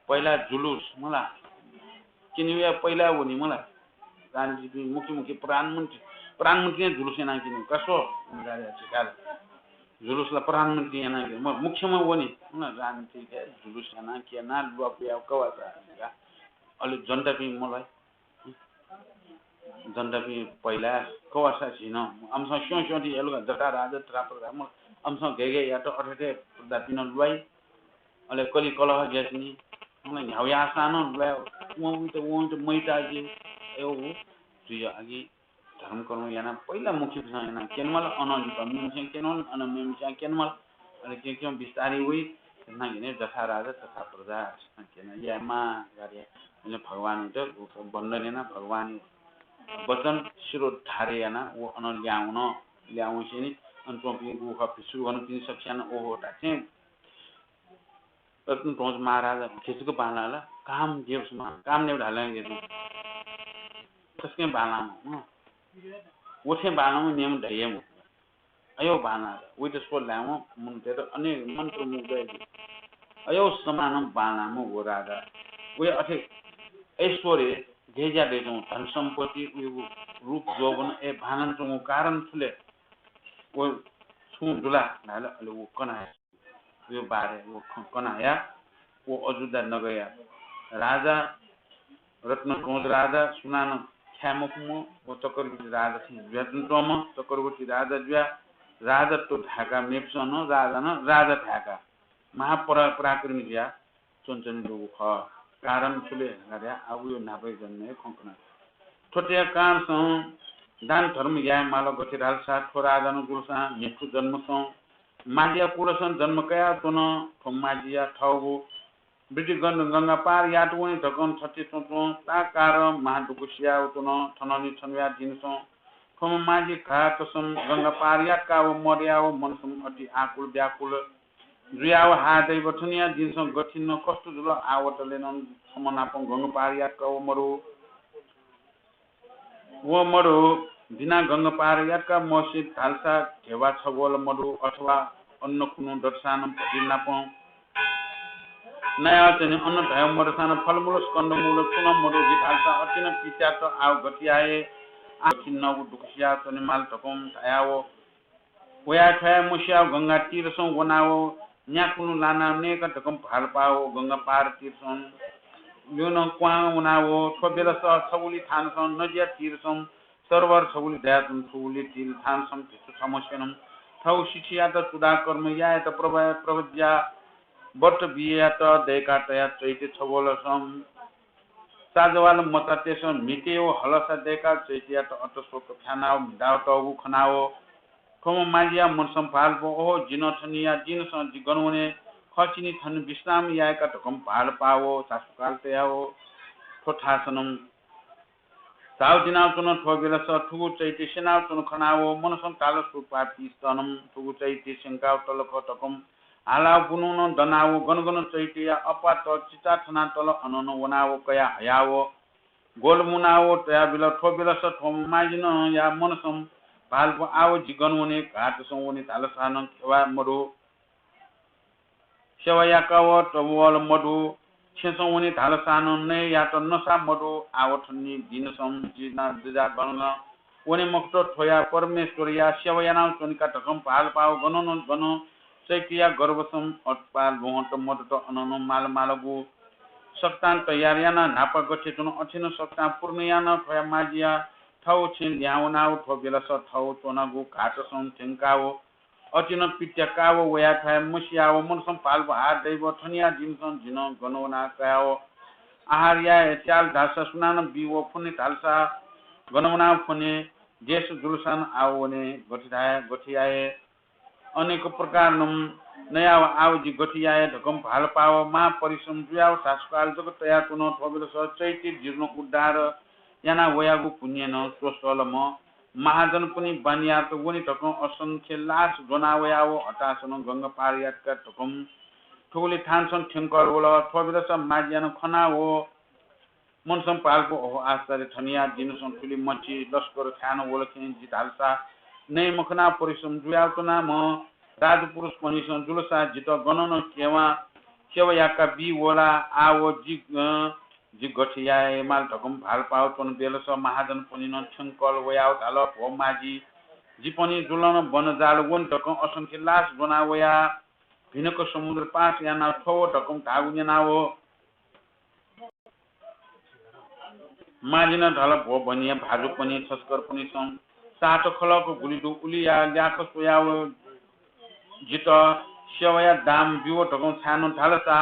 पहिला जुलुस, मला। क्यनेगुया पहिला वनी, मला। राजनीतिपिं मुख्य मुख्य प्रधानमन्त्री, प्रधानमन्त्री नं जुलुस यानाः क्यनेगु। का स्व, झीथाय् ला जुलुस ला प्रधानमन्त्री यानाः क्यने, म-, मुख्यमा वनी, मला। राजनीतिक जुलुस यानाः क्यनाः ल्वापुया कवासा। अले जनतापिं, मला। जनतापिं पहिला कवासा झी नं, आमसं स्यं स्यं ति यलुगा जथा राजा तथा प्रजा, मला, आमसं गय् गय् यात अथे अथे प्रजापिं नं ल्वाइ। अले कलि कलह ज्यात नि, मला, न्ह्यागु याःसां नं ल्वाइ, वं उइत, वं उइत मैता जि, एउ जुइ। अघि धर्मकर्म यानाः पहिला मुख्यपिन्सं यानाः क्यने माल, अन जितः मेम्हेस्यां क्यने माल, अन मेम्हेस्यां क्यने माल। अले क्यं क्यं बिस्तारै वइ, नागिने जथा राजा तथा प्रजा, नागिने यामा गारिया। अले भगवानयात वन्दन यानाः भगवानया वचन शिरोधार्य यानाः व अन ल्याहां वन। ल्याहां वंसेंलि अन च्वंपिं गुखा भिक्षुगणपिं सकसियां ओहो धासें रत्नध्वज महाराज घेचुक बांलाल। कामदेव समान, कामदेव धालं घेचुक। तसकं बांलाम्ह, हँ। व थें बांलाम्ह मेम्ह धयाम्ह। अय् बांलाः, वइत स्वल धायेवं मनूतय्त अनेक मन्त्रमुग्ध याइ। अय् समान बांलाम्ह व राजा। वया अथे ऐश्वर्य, गय् ज्या दइच्वंगु धन सम्पत्ति, वयागु रूप यौवन, अय् बांलानाच्वंगु कारण छु ले? व छुं दु ला धाल, अले व कना। वया बारे व खँ कना हया व अजोध्या नगरया राजा रत्नध्वज राजा, सुनानं थाय् मखुम्ह, व चक्रवर्ती राजा थें जुयाच्वंम्ह, चक्रवर्ती राजा जुयाः राजत्व धायेकाः मेपिसं नं राजां नं राजा धायेकाः महापरा-, पराक्रमी जुयाः च्वनाच्वनादीगु खः। कारण छु ले धकाः धाःसा आः वया न्हापाया जन्मया खँ कना। थ्वतया कारणसं दान धर्म याये माल। गथे धालसा थ्व राजानं जुलसां न्हिथु जन्मसं माझिया कुलसं जन्म कयाच्वन। थ्व माझिया थःगु वृद्धि गं-, गंगा पार यात वने धकं थथे च्वंच्वं ताकार महादुःख सियाव च्वन। थनंलि छन्हुया दिनसं थ्वम्ह माझी घातसं गंगा पार यातकाव मदयाव मनसं अति आकुल व्याकुल जुयाव हाः दैव थनिया दिनसं गथिन कष्ट जुल। आवतले नं छम्ह नाप गंगा पार यातकाव मदु। व मदु, दिना गंगा पार यातका मसे धालसा धेवा छगोल मदु अथवा अन्न खुन्हु दतसानं भति नाप नयाव चाहिँ अन्न धयाव मदसानं फलमूल स्कन्दमूल छुं नं मदु। जि धालसा अतिनं पिच्यात आव गथे याये, आ गथिनगु दुःख सियाव च्वने माल धकं धयाव वया थ्वया मसियाव गंगा तीरसं वनाव न्याकुनु लानाव नयेका धकं भालपाव गंगा पार तीरसं ल्यूनं क्वहां वनाव थ्व बेलस छगुलि थानसं नदिया तीरसं सरवर छगुलि दयाच्वन। थुगुलि तीर थानसं भिक्षु छम्ह स्यनं थव शिक्षियात चूडाकर्म यायेत प्रभ-, प्रभज्या व्रत बियात दय्का तया चैत्य छगोलसं चाजवाल मचातय्सं म्हितेव हलसा दय्काः चैत्ययात अत शोक फ्यानाव म्हिताव तःगु खनाव थ्वम्ह माझिया मनसं भालपो, ओहो, जि नं थनिया दिनसं जि गन वने, खः चिनि थन विश्राम यायेका धकं भालपाव झासुकाल तयाव थ्व थासनं झाव दिनाव च्वन। थ्व बेलस थुगु चैत्य स्यनाव च्वन खनाव मनसं धाल, सु पापीसनं थुगु चैत्य स्यंकाव तल खः धकं हालाव बुनुं नं दनाव गन गन चैत्यया अपात चिचा थना तल अनं नं वनाव कया हयाव गोल मुनाव तया बिल। थ्व बेलस थ्वम्ह माझिनं या मनसं भालपो, आव जि गन वने, घातसं वने धालसानं खेवा मदु, सेवा याकाव तवल मदु, छेँसं वने धालसानं नयेयात नसा मदु। आव थनि दिनसं जि नं दुजा गन गन वने मखुत, थ्वया परमेश्वरया सेवा यानाव च्वनेका धकं भालपाव गन नं गन चैत्यया गर्भसं अतपा ल्वहंत मदत अनं नं माल मालगु सकतां तयार यानाव न्हापा गथे च्वन अथेनं सकतां पूर्ण यानाव थ्वया माझिया थव छेँ लिहां वनाव थ्व बेलस थव च्वनागु घातसं थ्यंकाव अतिनं पित्याकाव वया थ्वया मसियाव मनसं भालपो, हाः दैव, थनिया दिनसं जिनं गन वनाव कयाव आहार याये त्याल धालसा सुनानं बी वफुनि धालसा गन वनाव फुनि, देश जुलसानं आव वने, गथे धाये, गथे याये, अनेक प्रकारनं नयाव आव जि गथे याये धकं भालपाव महापरिश्रम जुयाव झासुकाल जक तयाच्वन। थ्व बेलस चैत्य दिनं उद्धार यानाव वयागु पुण्यनं स्वसलम्ह महाजनपनि बानियात वने धकं असंख्य लास ज्वनाव वयाव हतासनं गंगा पार यातका धकं थुगुलि थानसं थ्यंकल वल। थ्व बेलस माझियानं खनाव मनसं भालपो, ओहो आश्चर्य, थनिया दिनसं थुलि मछि लस्कर थाय्नं वल थें जि धालसा नये मखनाव परिश्रम जुयाव च्वनाम्ह राजपुरुषपनिसं जुलसा जितः गनं नं केवा सेवा याका बी वला। आव जि, अँ, जि गथे याये माल धकं भालपाव च्वन बेलस महाजनपनिनं थ्यंकल वयाव धाल, भो माझी, जिपनि जुलं बन जाल वने धकं असंख्य लास ज्वनाव वया भिनक समुद्र पास यानाव थ्व व धकं धाःगु न्यनाव माझिनं धाल, भो बनिया भाजुपनि छस्करपनिसं सात खलःक गुलि दु उलिया ल्याखा स्वयाव जितः सेवाया दाम ब्यु धकं छाय्नं धालसा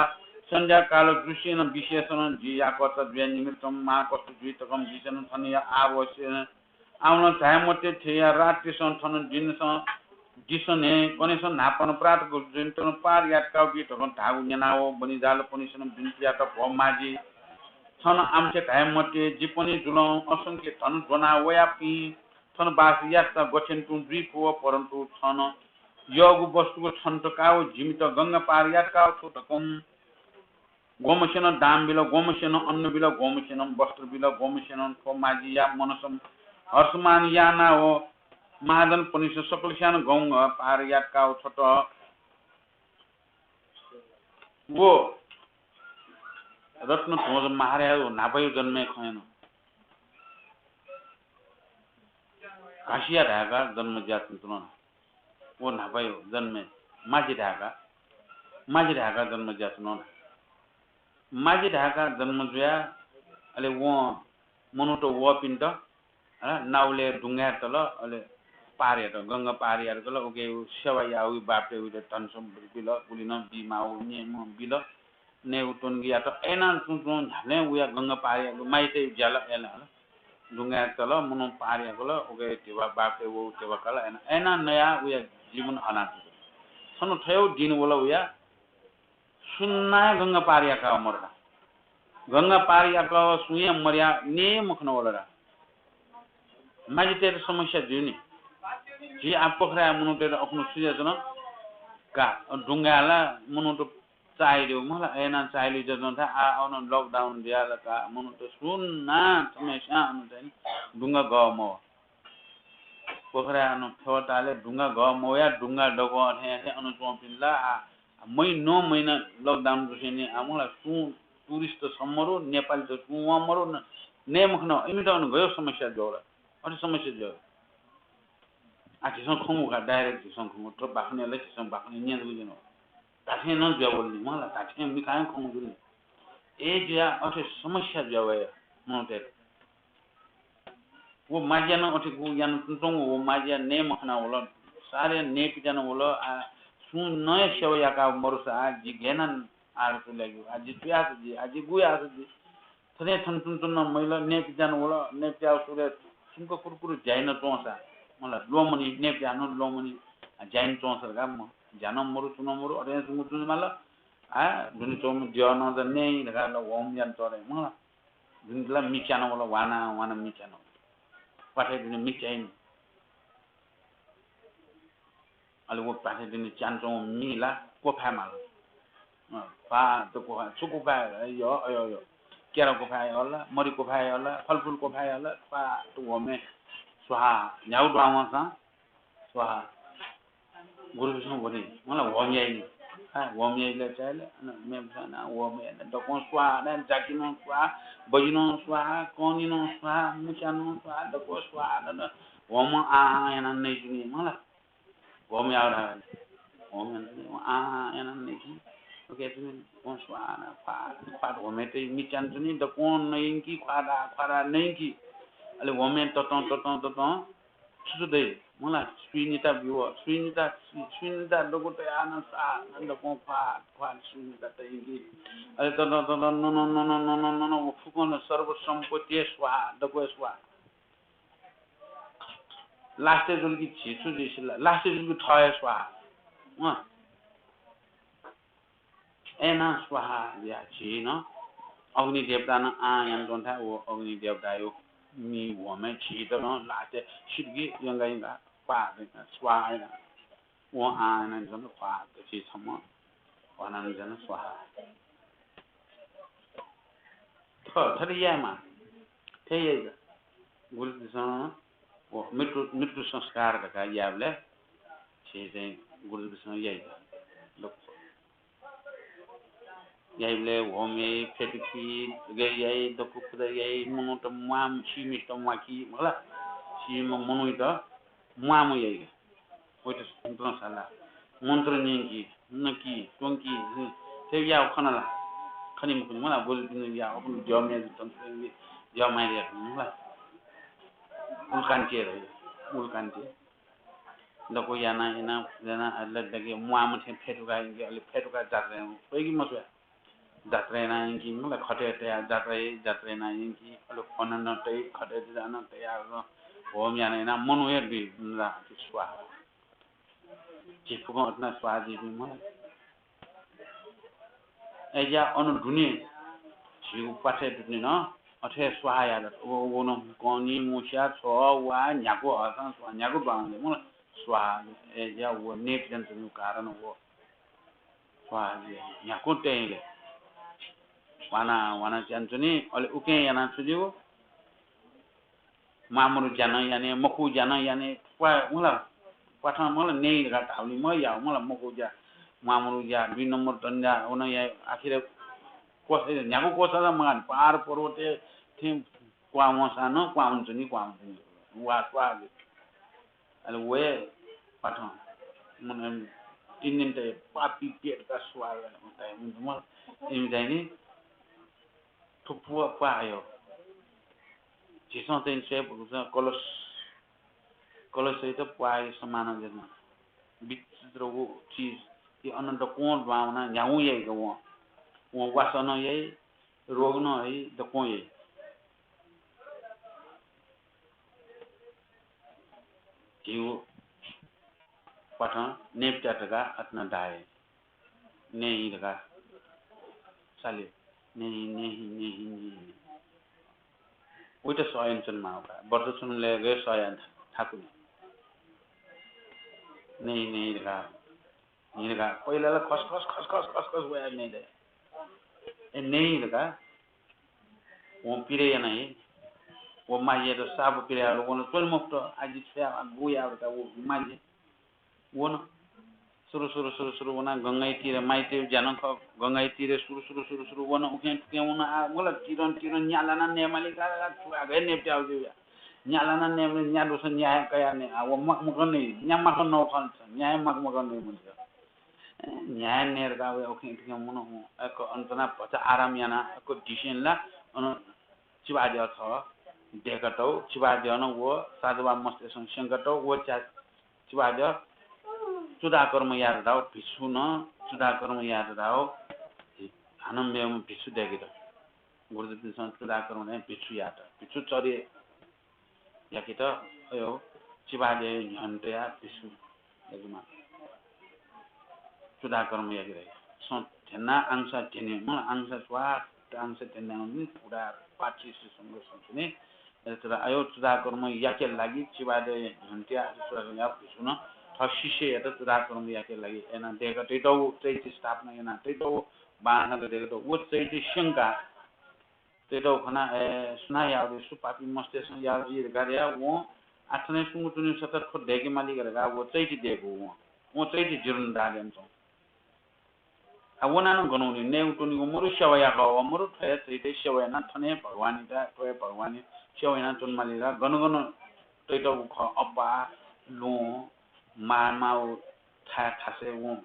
सन्ध्याकाल जुसेनं बिसेसनं जि याकःचा जुया निमित्तं महाकष्ट जुइ धकं बिसेनं थनिया आवश्य आव नं झाये मते थेया रात्रिसं थन दिनसं दिसं हे गणेशं न्हापानं प्रातः जन्यतनं पार यातकाव बी धकं धाःगु न्यनाव बनिजालपनिसनं बिन्ति यात, भो माझी, छन आमथे धाये मते, जिपनि जुलं असंख्य धन ज्वनाव वयापिं थन बास यातका गथें तुं जुइ फु, परन्तु छन यःगु वस्तुगु छन्त काव जिमित गंगा पार यातकाव छु धकं ग्वम्हसेनं दाम बिल, ग्वम्हसेनं अन्न बिल, ग्वम्हसेनं वस्त्र बिल, ग्वम्हसेनं थ्व माझिया मनसं हर्षमान यानाव महाजनपनिसं सकलस्यानं गंगा पार यातकाव छ्वत। व रत्नध्वज महाराज व न्हापाया जन्मय् खँ नं घासिया धाय्का जन्म जुयाच्वन। व न्हापाया जन्मय् माझी धाय्का, माझी धाय्का जन्म जुयाच्वन। माझी धाय्का जन्म जुया, अले वं मनूत वःपिन्त, अ, नावलय् दुंगाय् तल, अले पार यात, गंगा पार यात कल, उके सेवा याः, उइ बापतय् उइत धन सम्पत्ति बिल, गुलि नं बीमाःगु नियम बिल, नयेगु त्वंगु यात, अय्‌नं तुं तुं न्ह्याबलें उया गंगा पार याःगु माइतय् ज्याला अय्‌नं हल। दुंगाय् तल, मनू पार याकल, उके धिबा बापे व धिबा काल, अय्‌नं, अय्‌नं नयाः उया जीवन हनातुल। छन्हु थय्‌व दिन वल उया, सुनां गंगा पार याकाः मरु ला। गंगा पार याकाः सुं हे मरया नये मखन वल ला। माजितय्‌त समस्या जुइ नि। झी आः पोखराया मनूतय्‌त अखुन्हु छु जुयाच्वन का, दुंगाय् ला मनूत चाःहिली मखु ला, अय्‌नं चाःहिली जुयाच्वन धाः, आः अन lockdown जुयाः ला का, मनूत सुनां थम्हस्यां अन चाहिँ दुंगा गः मवः। पोखराय् अन थ्यवताले दुंगा गः मवया, दुंगा दक्व अथें अथें अन च्वंपिं ला आ, आ, महिनो महिना lockdown दुसेंलि आ, मखु ला, सुं tourist त छम्ह मरु, नेपाली त सुं वं मरु, न-, नये मखन, इमित अन गयो समस्या जुल। अथे समस्या जुल। आ, झीसं खंगु का, direct झीसं खंगु, थ्व बाखनय् ला झीसं बाखनय् न्यंगु जुल। धात्थें नं जुया वल नि, मखु ला, धात्थें मिखां खंगु जुल नि। अय्‌जुयाः अथे समस्या जुया वया मनूतय्‌त। व माज्या नं अथे गु यानाच्वंगु, व माज्या नये मखना वल, सारे नये पित्याना वल। आ, सुं नं हे सेवा याकाः मरुसा, आ, जि गय् याना आःसा छु लाय्‌केगु, आ, जि छु याःसा जि, आ, जि गु याःसा जि। थथे थन तुं तुं नं मजिल, नये पित्याना वल, नये पित्याः सुरे सुंक कुरु कुरु ज्या याना च्वंसा, मखु ला, ल्वःमनी, नये पित्याः नं ल्वःमनी, आ, ज्या याना च्वंसा धकाः म, ज्या नं मरु, छुं नं मरु, अथे हे सुंक तुं माल, आ, दुने च्वंम्ह द्यः नं त नये धकाः ला होम याना तःधं, मखु ला। दुने ला मि च्याना वल, ह्वाना, ह्वाना मि च्याना वल। प्वाथय् दुने मि च्याइन। अले व प्वाथय् दुने च्यानाच्वंम्ह मि ला क्वफाये माल। अँ, प्वाः त क्वफाये, छु क्वफाये, अय्‌यो, अय्‌यो, अय्‌यो। केरा क्वफाये हला, मरि क्वफाये हला, फलफुल क्वफाये हला, प्वाः त होमय् स्वाहा, न्ह्यागु दुहां वंसां स्वाहा। गुरुपिसं वनी, मखु ला, होम याइनि। आ, होम याइले चाइले, अन मेपिसं नं होम याइले, दक्वं स्वाहा, अन जाकि नं स्वाहा, बजि नं स्वाहा, कनी नं स्वाहा, मुचा नं स्वाहा, दक्व स्वाहा, अन होम आं आं याना नइच्वनी, मखु ला। होम याः धाःसा, होम याना, आं आं याना नइच्वनी। ओके, तुं होम स्वाहा, ख्वाः, ख्वाः होमय् तइ मि च्यानाच्वनी, दक्वं नइंकी, ख्वाः धाः, ख्वाः धाः नइंकी। अले होमय् ततं, ततं, ततं, छु छु दइ? मखु ला, सुइनिता ब्यु, सुइनिता, सुइनिता दक्व तयाः नं स्वाहा, नं दक्वं ख्वाः, ख्वाः सुइनिता तइंकी। अले तत, तत, नं, नं, व फुक्कं नं सर्वसम्पत्ति स्वाहा, दक्व स्वाहा। Last जुल कि झी छु जुइ सिल, last जुल कि थः हे स्वाहा। अँ। अय्‌नं स्वाहा जुयाः झी नं अग्नि देवता नं आं यानाच्वंथाय् व अग्नि देवताया मि होमय् झीत नं last सिधुकी यंगा यंगा ख्वाः दय्‌काः स्वाहा यानाः वं आं यानाः च्वन ख्वाः दय्‌काः झी छम्ह ह्वानाः नं च्वन स्वाहा। थ-, थथे यायेमाः। थथे याइ का। गुरुपिसं व मृत्यु, मृत्यु संस्कार धकाः यायेबलय् झी चाहिँ गुरुपिसं याइ का। दक्व याइबलय् होम याइ, फ्यतुकी, गय् याइ, दक्व पुजा याइ, मनूत म्वाः, सीम्हसित म्वाकी, मखु ला, सीम्ह मनूत म्वाःम्ह याइ का। वइत मन्त्र साला, मन्त्र न्यंकी, नकी, त्वंकी, हँ, थथे याः खन ला? खनी मखुनि, मखु ला, बोलि पिने याः, अपुन द्यः म्ये जुल, तन द्यः माइले याः, मखु ला? उलकान्ति हे रह्यो, उलकान्ति। दक्व याना, याना, याना, अले दकि म्वाःम्ह थें फ्यतुका यंकी, अले फ्यतुका जात्रा याना, स्वइकी मस्वया। जात्रा याना यंकी, मखु ला, खटय् तयाः जात्रा याइ, जात्रा याना यंकी, अले ख्वँ नं तइ, खटय् तयाः नं तयाः, होम याना याना मनू हे दुइ, मखु ला, स्वाहा। झी फुक्कं अथे नं स्वाहा जुइपिं, मखु ला। अय्‌जुयाः अन दुने, झीगु प्वाथय् दुने नं अथे हे स्वाहा यात। व, व नं कनी, मुस्या, छ्वः, वा, न्ह्यागु हःसां स्वाहा, न्ह्यागु द्वांले, मखु ला, स्वाहा। अय्‌जुयाः व नये पित्यानाच्वनीगु कारण व स्वाहा जुइ। न्ह्याक्व तयेले ह्वाना ह्वाना च्यानाच्वनी। अले उकिं यानाः छु जुइ? म्वाःमरु ज्या नं याने, मखु ज्या नं याने, प्वा-, मखु ला, प्वाथं मखु ला, नये धकाः धाःबलय् मखु ला, मखु ज्या, म्वाःमरु ज्या, दुई नम्बर धन्दा, व नं याये, आखिर क्वस-, न्ह्याक्व क्वसाः ला मगाः नि, पहाड पर्वतय् थें क्वाः वंसां नं क्वाः वनाच्वनी, क्वाः वनाच्वनी। वा स्वाहा जुइ। अले वये पाथं, मने, तीन दिन तक पापी पेट का स्वाहा, इमि चाहिँ नि, थ्व प्वाः, प्वाः हयो। झीसं चाहिँ स्वये भुगुसं कलश, कलशयात प्वाः हयो समान जन। विचित्र व चिज, कि अन दक्वं द्वां वनाः न्ह्यागुं याइ का वं। वं वासः नं याइ, रोग नं हइ, दक्वं याइ। झीगु पाठं नयेत्या धकाः अथेनं धाये। नये धकाः साले। नये, नये, नये, नये। उइत सह यानाच्वनेमाः का। वर्ष छुनुलय् गय् सह याना थाकुनि। नये, नये धकाः। नये धकाः। पहिला ला खसखस, खसखस, खसखस वयाः नये दइ। ए, नये धकाः। वं पिरे याना हे। व मांझियात साप पिरे याःबलय् वं च्वने मफुत। आः जि छु याये, गु याये धकाः व मांझी वन। सुरु, सुरु, सुरु, सुरु वनाः गंगाया तीर, माइतीया ज्या नं खः, गंगाया तीर सुरु, सुरु, सुरु, सुरु वन, उखें थुखें वन, आः मला तिरं, तिरं न्यालाना नयेमाली का, का, छु आगय् नयेत्याः जुया। न्यालाना नयेमाली, न्या दुसा न्या हे कयाः नये, आः व मखमखं नये, न्या मखं नौ खन छ, न्या हे मखमखं नये मन्त। ए, न्या हे नये धकाः व उखें थुखें वन, अन अन च्वनाः भचा आराम यानाः अन डिसेंलि ला अन चिबाद्यः छ दय्कातःगु, चिबाद्यः नं व साधुबा मस्तय्सं स्यंकातःगु, व च्या चिबाद्यः चूडाकर्म यायेत धाःगु भिक्षु नं, चूडाकर्म यायेत धाःगु हानं मेम्ह भिक्षु दय्केत। गुरुजुपिन्सं चूडाकर्म धयाः भिक्षु यायेत, भिक्षु चर्या याकेत अयो चिबाद्यःया न्ह्यःने तयाः भिक्षु याकेमाः। चूडाकर्म याके धाइ। छं ध्यना आंसा ध्यने, मला आंसा स्वाट आंसा ध्यने, पुरा पाचीस संघ संचुने। तर अयो चूडाकर्म याके लागि चिबाद्यःया न्ह्यःने तयाः चूडाकर्म याः भिक्षुं थः शिष्ययात चूडाकर्म याके लागि याना दय्का तइतःगु, चैत्य स्थापना याना तइतःगु, बांलाक दय्कातःगु, व चैत्य स्यंकाः तइतःगु खनाः, ए, सुनां याः जुइ, सु पापी मस्तय्सं याः जुइ धकाः धयाः वं आः थन सुंगु तुनि सत थ्व दय्केमाली धकाः व चैत्य दय्कूगु वं। वं चैत्य जीर्णोद्धार यानाच्वंगु। आः वनाः नं गन वनी, नयेगु त्वनेगु मरु, सेवा याकः वः मरु, थ्व हे चैत्य सेवा यानाः थन हे भगवानयात, थ्व हे भगवानयात सेवा यानाः च्वनेमाली धकाः गन गन तइतःगु खः, अप्पा, ल्वहं, माःमाःगु थाय् थासय् वं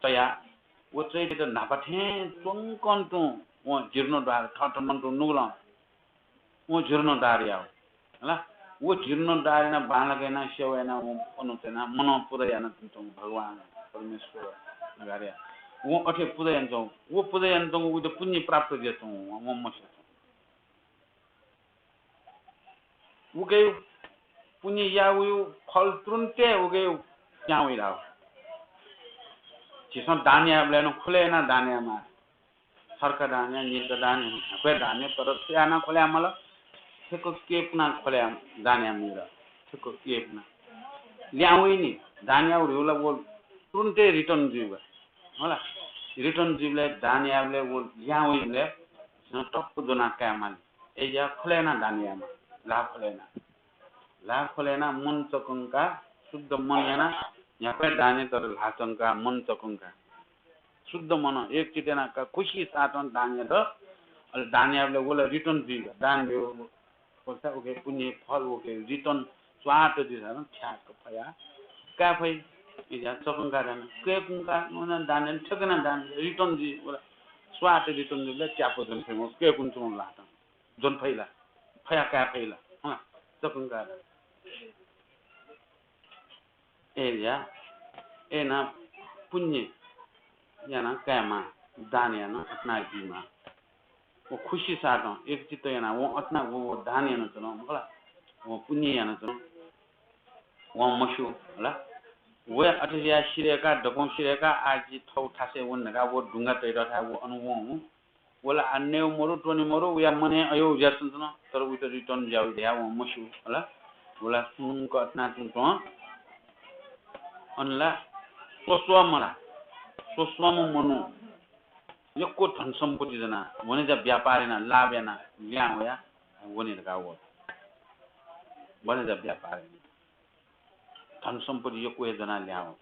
तयाः व चैत्ययात न्हापा थें च्वंकं तुं वं जीर्णोद्धार, थःथम्हं तुं नुगलं वं जीर्णोद्धार याः। हला, व जीर्णोद्धार यानाः बांलाक यानाः सेवा यानाः वं अन च्वनाः मनं पूजा यानाच्वंगु भगवान परमेश्वर धकाः धयाः वं अथे पूजा यानाच्वंगु। व पूजा यानाच्वंगु उइत पुण्य प्राप्त जुयाच्वंगु वं मस्यू। उकिया पुण्य याःगुया फल तुरुन्ते उकिया पिहां वइ धाःगु। झीसं दान यायेबलय् नं खुले यानाः दान यायेमाः। छर्का दान या, नीर्का दान या, न्ह्याक्व हे दान या, तर छु यानाः खुले यायेमाल? थ्यंक क्यय्पुनाः खुले यायेमाः, दान यायेमाः। थ्यंक क्यय्पुनाः। लिहां वइ नि, दान याःगु धइगु ला व तुरुन्ते return जुइगु। हला, return जुइबलय्, दान याःबलय् व लिहां वइबलय् झीसं टप्प ज्वनाः कायेमाली। अय्‌जुयाः खुले यानाः दान यायेमाः, ल्हाः खुले यानाः। ल्हाः खुले यानाः मन चक्वंकाः, शुद्ध मन यानाः, न्ह्याक्व हे दान या तर ल्हाः चक्वंकाः, मन चक्वंकाः। शुद्ध मनं एकचित्त यानाः का खुसी साथं दान यात। अले दान याःबलय् व ला return जुइगु, दान ब्यूगु। वःसा उकिया पुण्य फल उकिया return स्वात जुइसां थ्याक्क फयाः काये फइ। अय्‌जुयाः चक्वंकाः दान, क्यय्‌कुंकाः नं दान यानाः, थ्यंक यानाः दान यानाः return जुइ, व ला स्वात return जुइबलय् च्यापू ज्वने फइ मखु, क्यय्‌कुनाच्वंगु ल्हातं। ज्वने फइ ला? फयाः काये फइ ला? हँ, चक्वंकाः दान। अय्‌जुयाः, अय्‌नं पुण्य यानाः कायेमाः, दान यानाः अथेनं बीमाः। व खुसी साथं एकचित्त यानाः वं अथेनं व, व दान यानाच्वन, मखु ला? वं पुण्य यानाच्वन, वं मस्यू, हला? वया अथे जुयाः सिधय्‌काः, दक्वं सिधय्‌काः, आः जि थःगु थासय् वने धकाः व दुंगा तयेत थाय् व अन वं। व ला आः नयेगु मरु, त्वनेगु मरु, वया मनय् अय्‌जुयाच्वन, तर उइत return जुयावइ धयाः वं मस्यू, हला? व ला सुनुंक अथेनं च्वंच्वं। अन ला स्वस्वम्ह ला, स्वस्वम्ह मनू यक्व धन सम्पत्ति ज्वनाः, वनेजा व्यापार यानाः, लाभ यानाः लिहां वयाः वने धकाः वल। वनेजा व्यापार यानाः धन सम्पत्ति यक्व हे ज्वनाः लिहां वल।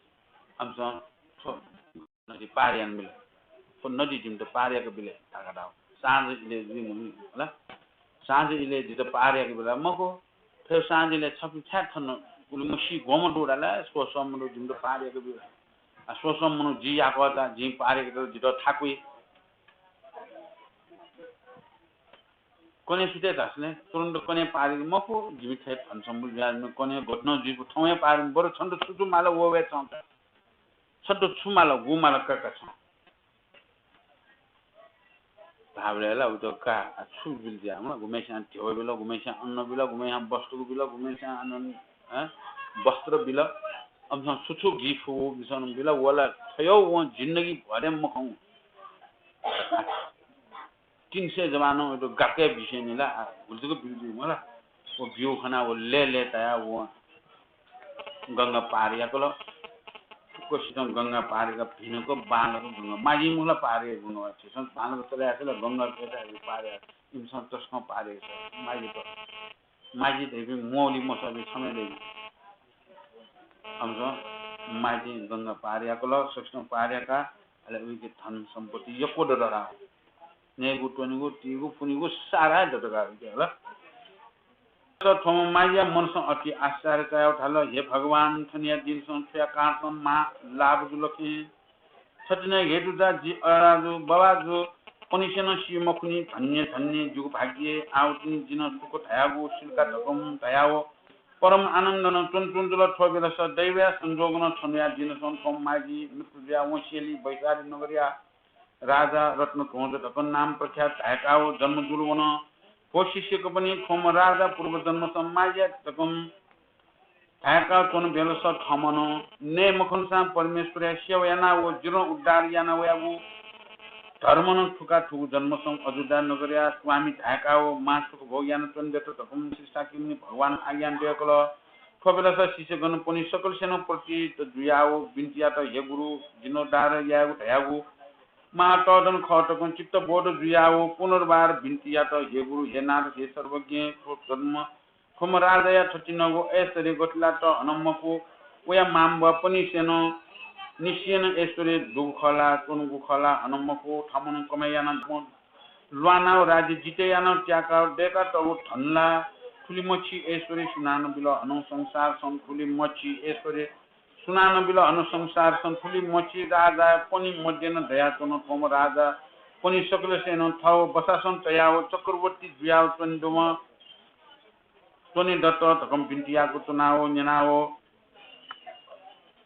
अमिसं थ्व नदी पार यानाबिल। थ्व नदी जिमित पार याकाबिल धकाः धाःगु। साँझ इलय् जुइ मखु ला? साँझ इलय् जितः पार याकाबिल मखु। थ्व साँझ इलय् छपिं छाय् थन उलि मसी ग्वम्ह दु धाल, स्वस्वम्ह मनू जिमित पार याकाबिल। आ, स्वस्वम्ह मनू जि याकःचा जिं पार याकेत जितः थाकुइ। कन्हय् सुथय् धाःसा नं तुरुन्त कन्हय् पार याके मखु, जिमि थें धन सम्पत्ति जुयाः कन्हय् गथे नं जुइगु थौं हे पार याके, बरु छन्त छु छु माल व हे छं। छन्त छु माल, गु माल का का छं। धाःबलय् ला उइत का, आ, छु बिल ज्या, मला, गुम्हस्यां ध्यबा बिल, गुम्हस्यां अन्न बिल, गुम्हस्यां वस्तु बिल, गुम्हस्यां अन्न, हँ? वस्त्र बिल। अमिसं छु छु गी फु बिसन बिल। वला थयौ वं जिन्दगी भरे मखं। तीन सय जवानं वइत गाके बिसें निला, आ, गुलजुक बिल जुइ मला। व ब्यू खना व ले ले तया व गंगा पार याकल। फुक्कसितं गंगा पार याका भिनक बांलाक गंगा माजी मुला पार या गंगा वा। छिसं बांलाक चले आसेला गंगा पार या। इमिसं तसकं पार या। माजी त माजी धइपिं मौली मसःपिं छम्ह दइ। अमिसं माजी गंगा पार याकल, सकसितं पार याका, अले उइके धन सम्पत्ति यक्व दत का। नयेगु, त्वनेगु, तीगु, पुनेगु सारा दत का उइके हला। तर थ्वम्ह माजीया मनसं अति आश्चर्य चायाव धाल, हे भगवान, थनिया दिनसं थुया कारणसं मां लाभ जुल खँ। थथे नं हे दुदा जि अराजु, बबाजु, पनिसेनं सी मखुनि, धन्य, धन्य, जिगु भाग्य, आवतिनि जिं सुख धयागु सिल्का धकं धयाव परम आनन्दनं च्वनच्वन जुल। थ्व बेलस दैवया संजोगनं छन्हुया दिनसं थ्व माजी मृत्यु जुया वंसेली वैशाली नगरया राजा रत्नध्वज धकं नाम प्रख्यात धाय्काव जन्म जुल वन। थ्व शिष्यकपनि थ्वम्ह राजा पूर्व जन्मसं माजीया धकं धाय्काव च्वन बेलस थमनं नये मखंसां परमेश्वरया सेवा यानाव जिं उद्धार याना वयागु धर्मनं थुका थुगु जन्मसं अयोध्या नगरया स्वामी धाय्काव मां सुख भोग याना च्वनेदत धकं शिष्यकपनि भगवान आज्ञा दय्कल। थ्व बेलस शिष्यगणपनि सकलसेनं प्रतीत जुयाव बिन्ति यात, हे गुरु, जिं उद्धार यायेगु धयागु महातःधन खः धकं चित्तबोध जुयाव पुनर्बार बिन्ति यात, हे गुरु, हे नाथ, हे सर्वज्ञ, थ्व जन्म थ्वम्ह राजाया थथिंगु ऐश्वर्य गथे ला त हनं मखु। वया मांबौपनिसेनं निसेनं ऐश्वर्य दुगु खः ला, च्वंगु खः ला हनं मखु। थमनं कमय् यानाव ल्वानाव राज्य जिते यानाव त्याकाव दय्कातःगु धन ला थुलिमछि ऐश्वर्य सुनानं बिल हनं संसारसं थुलिमछि ऐश्वर्य सुनानं बिल हनं संसारसं थुलिमछि राजापनि मध्येनं दयाच्वन। थ्वम्ह राजापनि सकलसेनं थव बसासं तयाव चक्रवर्ती जुयाव च्वनेदुम्ह च्वनेदत धकं बिन्ति याकु च्वनाव न्यनाव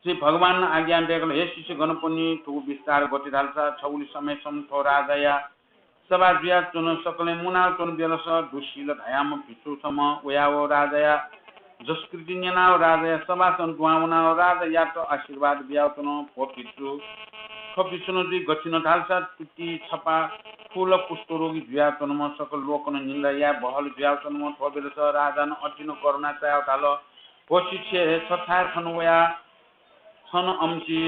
श्री भगवान आज्ञा दय्कल, हे शिष्यगणपनि, थुगु विस्तार गथे धालसा छगुलि समयसं थ्व राजाया सभा जुयाच्वन। सकलें मुनाव च्वन बेलस दुःशील धायाम्ह भिक्षु छम्ह वयाव राजाया जसकृति न्यनाव राजाया सभासं दुहां वनाव राजायात आशीर्वाद बियाव च्वन। भो भिक्षु, थ्व भिक्षुनं जुइ गथिन धालसा तुति छपा खुल कुष्ठरोगी जुयाच्वनम्ह सकल लोकनं निन्दा याये बहल जुयाच्वनम्ह। थ्व बेलस राजानं अतिनं करुणा चायाव धाल, भो शिष्य, हे छ थाय् थन वया छन अम्ति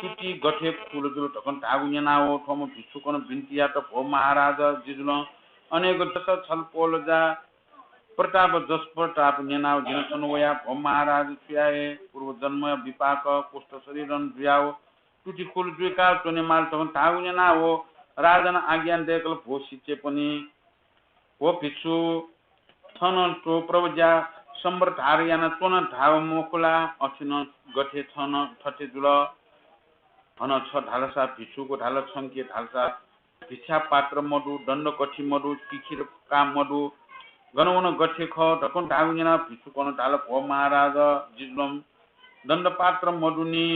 तुति गथे खुल जुल धकं धाःगु न्यनाव थ्वम्ह भिक्षुकनं बिन्ति यात, भो महाराज, जिजुलं अनेक जस छलपोल जा प्रताप जस प्रताप न्यनाव जिं थन वया, भो महाराज, थुया हे पूर्व जन्मया विपाक कुष्ठ शरीरं जुयाव तुति खुल जुइकाव च्वनेमाल धकं धाःगु न्यनाव राजानं आज्ञा दय्कल, भो शिष्यपनि, भो भिक्षु, थन थ्व प्रव्रज्या सम्बरधार याना च्वन धाःगु मखु ला? अथे नं गथे छन थथे जुल। हनं छ धालसा भिक्षुक धाल, छंके धालसा भिक्षा पात्र मदु, दण्डकथि मदु, किखिर का मदु, गन वन गथे खः धकं धाःगु न्यनाव भिक्षुकनं धाल, भो महाराज, जिजुलं दण्डपात्र मदुनि।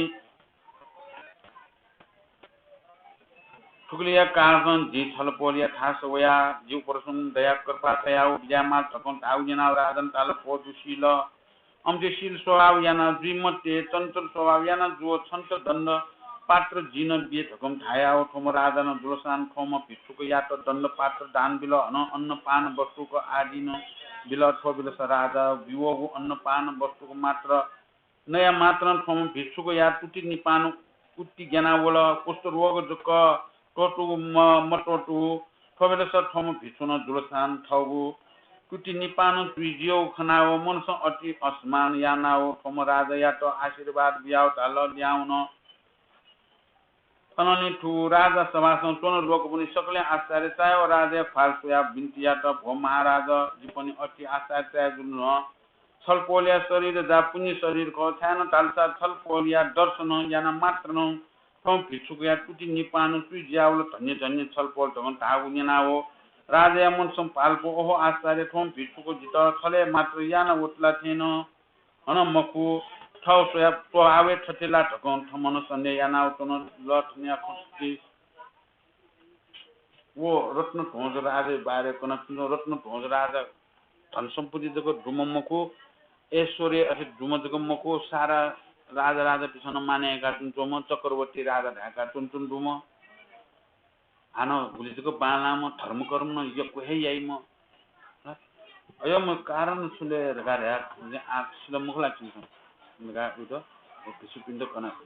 थुकिया कारणं जिं छलपोलया थासय् वया, जिगु परसुं दया कृपा तयाव बिज्यायेमाल धकं धाःगु न्यनाव राजानं धाल, भो दुःशील, अम्ति शील स्वभाव याना जुइ मते, चञ्चल स्वभाव याना जु, छन्त दण्डपात्र जिं नं बिये धकं धायाव थ्वम्ह राजानं जुलसां थ्वम्ह भिक्षुकयात दण्डपात्र दान बिल, हनं अन्नपान वस्तुक आदि नं बिल। थ्व बेलस राजा बिवःगु अन्नपान वस्तुक मात्र नया मात्रं थ्वम्ह भिक्षुकया तुति निपानं उत्ति ग्याना वल। कुष्ठ रोग जक त्वःतूगु म-, मत्वःतू। थ्व बेलस थ्वम्ह भिक्षुनं जुलसां थःगु तुति निपानं तुइ जियेगु खनाव मनसं अति असम्मान यानाव थ्वम्ह राजायात आशीर्वाद बियाव धाल, ल्याहां वन। थनंलि थुगु राजा सभासं च्वन लोकपनि सकलें आश्चर्य चायाव राजाया ख्वाल स्वयाव बिन्ति यात, भो महाराज, जिपनि अति आश्चर्य चाये जुल नं। छलपोलया शरीर जा पुण्य शरीर खः, छाय्नं धालसा छलपोलया दर्शन याना मात्रं थ्वम्ह भिक्षुकया तुति निपानं तुइ जियावल, धन्य धन्य छलपोल धकं धाःगु न्यनाव राजाया मनसं भालपु, ओहो आश्चर्य, थ्वम्ह भिक्षुक जितः छलय् मात्र याना वत ला थें नं हनं मखु, थव स्वया स्वभावय् थथे ला धकं थमनं सन्देह यानाव च्वन। ल थनिया खँ सुति। व रत्नध्वज राजाया बारे कनाच्वंगु। रत्नध्वज राजा धन सम्पत्ति जक दुम्ह मखु, ऐश्वर्य अथे दुम्ह जक मखु, सारा राजा राजापिसं नं मानय् याका च्वंच्वंम्ह, चक्रवर्ती राजा धाय्‌का च्वंच्वन दुम्ह। हानं गुलि जक बांलाःम्ह, धर्मकर्म नं यक्व हे याइम्ह। अय्‌म्ह कारण छु ले धकाः धया, आ सिल मखु ला छिमिसं धकाः उइत व भिक्षुपिन्त कना।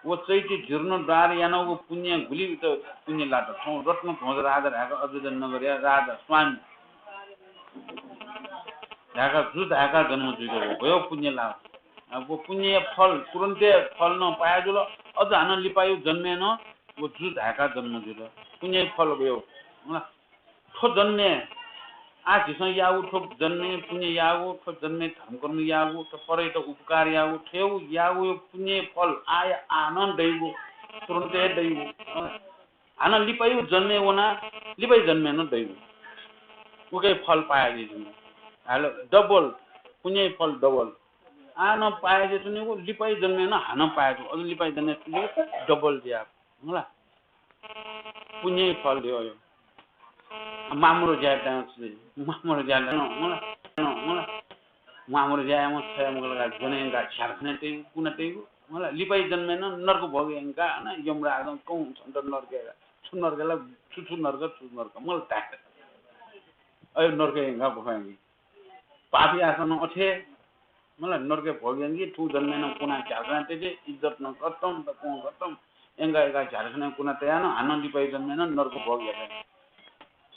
व चैत्य जीर्णोद्धार यानागु पुण्य गुलि उइत पुण्य लात। थौं रत्नध्वज राजा धाय्‌का अयोध्या नगरया राजा स्वामी धाय्‌का जु धाय्‌का जन्म जुइगु व गयो पुण्य लाभ। आ, व पुण्यया फल तुरुन्तय् फल नं पाया जुल, अझ हानं लिपायु जन्मय् नं व जु धाय्‌का जन्म जुल। पुण्यया फल गयो। मला, थ्व जन्मय् आ झीसं याःगु थ्व जन्मय् पुण्य याःगु, थ्व जन्मय् धर्मकर्म याःगु, थ्व परय्‌त उपकार याःगु, थ्वयु याःगु पुण्यया फल आया आ नं दइगु, तुरुन्तय् दइगु। अँ, हानं लिपायु जन्मय् वना, लिपायु जन्मय् नं दइगु। उके फल पाया जुइगु। हालो double, पुण्यया फल double। आ नं पाया जुइगु, लिपायु जन्मय् नं हानं पाया जुइगु। अझ लिपायु जन्मय् double दिया। मला। पुण्यया फल दियो यो। मामरो ज्या दां छु दे? मामरो ज्या दां, मला, मला। मामरो ज्या यामो छया मगल का जने का झारखाना तइगु, कुना तइगु। मला, लिपायु जन्मय् नं नर्क भोग यंका, ना यमराजं कौं छन्त नर्क यंका। छु नर्क ला, छु छु नर्क, छु नर्क, मला ताय्‌का। अयो नर्क यंका भोग यंकी। पापी आसन अथे, मला, नर्क भोग यंकी, थु जन्मय् नं कुना झारखाना तइके, इज्जत नं खतम, त कौं खतम, यंका यंका झारखाना कुना तया नं, हानं लिपायु जन्मय् नं नर्क भोग यंका।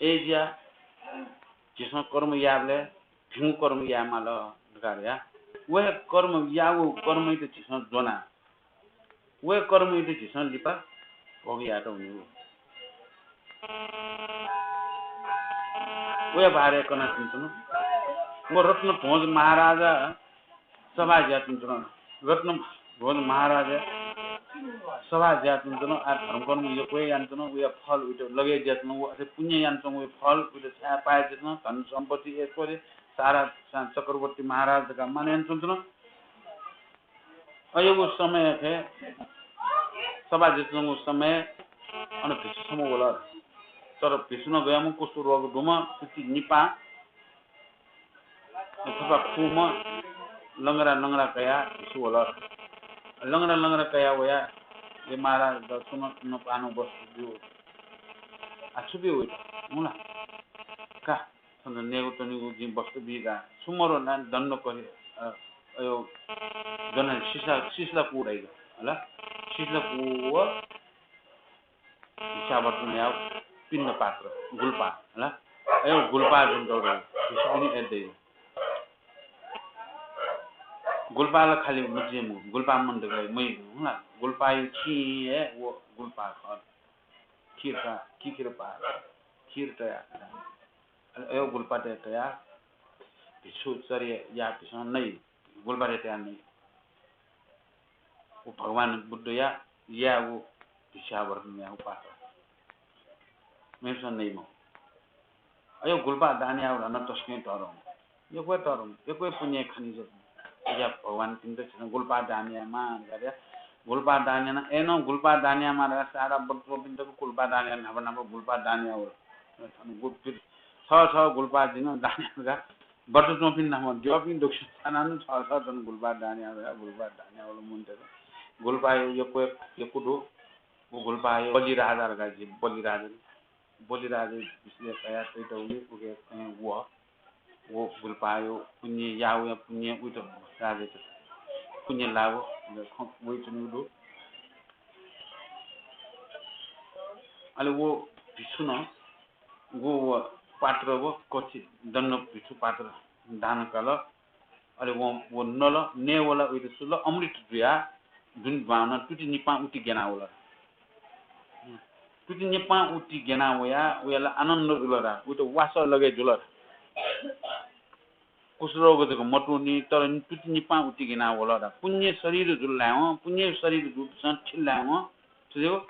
अय्‌जुया झीसं कर्म यायेबलय् भिंगु कर्म याये माल धकाः धया। व हे कर्म याःगु कर्मइत झीसं ज्वना। व हे कर्मइत झीसं लिपा भोग यायेत वनीगु। वया बारे कना च्वंच्वन। व रत्नध्वज महाराजा सभा ज्या च्वंच्वन। रत्नध्वज महाराजा सभा ज्या च्वंच्वन। आ धर्मकर्म यक्व यानाच्वन। वया फल उइत लगय् ज्या च्वन। व अथे पुण्य यानाच्वन। वया फल उइत छाय् पाया ज्या च्वन। धन सम्पत्ति ऐश्वर्य सारा सा-, चक्रवर्ती महाराज धकाः मान यानाच्वंच्वन। अयगु समय हे सभा ज्या च्वंगु समय अन भिक्षु छम्ह वल। तर भिक्षु नं गयाम्ह कुष्ठ रोग दुम्ह, तुति निपाः, थुपा खुम्ह, लंगरा लंगरा कयाः भिक्षु वल। लंगरा लंगरा कयाः वयाः, "हे महाराज, द सुन न पानु वस्तु ब्यु।" "आ, छु ब्यु वइत? हुँ ला। का।" थन नेगु तनिगु जिं वस्तु बीगा। छु मरो ना दण्ड कहे, अ, अयो, दण्ड सिसला, सिसला कू धाइगु, हला? सिसला कू व भिक्षावर्तन याउ पिण्ड पात्र, गुल्पा, हला? अयो गुल्पा जुन दौ धाइगु, भिक्षुपिनि ए दैगु। गुल्पा ला खाली मुझे मु, गुल्पा मन दगै मै, हला? गुल्पा यु छि ए वो गुल्पा खर। खीर का, खी खीर पा, खीर तया। अले अयो गुल्पातय् तयाः भिक्षु चर्या याःपिसं नइ, गुल्पातय् तयाः नइ। व भगवान बुद्धया याःगु भिक्षावर्तन याःगु पात्र। मेपिसं नइम्ह। अयो गुल्पा दान याःगु धन तसकं तःधं। यक्व तःधं, यक्व पुण्य खनिज। अज्या भगवानपिन्त झीसं गुल्पा दान यायेमाः धकाः। गुल्पा दान याना, अय्नं गुल्पा दान यायेमाः धकाः सारा व्रत च्वंपिन्त गुल्पा दान याना, न्हापा न्हापा गुल्पा दान यावल। थन गुल्पा, छ छ गुल्पा जिं दान याना धकाः व्रत च्वंपिं नाम द्यःपिं दक्वसिनं छानानु छ छ जन गुल्पा दान यावल, गुल्पा दान यावल मनूतय्त। गुल्पायु यक्व, यक्व दु। व गुल्पायु बलि राजा धकाः जि, बलि राजा। बलि राजा विषय कयाः तयातःगुलिं उके, अँ, व, व गुल्पायु पुण्य याःगुया पुण्य उइत राजाइत पुण्य लाःगु, उके खँ वइच्वनीगु दु। अले व भिक्षु नं व, व पात्र व कथि दण्ड भिक्षु पात्र दान काल। अले व, व नल, नयेवल, उइत सुल, अमृत जुयाः दुने दुहां वनाः तुति निपां उति ग्यनावल। तुति निपां उति ग्यनावयाः वयाला आनन्द जुल रा, उइत वासः लगय् जुल रा। कुष्ठरोग जक मतूनि, तर तुति निपां उति ग्यनावल रा। पुण्य शरीर जुल लाय्वं, पुण्य शरीर जूपिसं थिल लाय्वं, छु जुइ?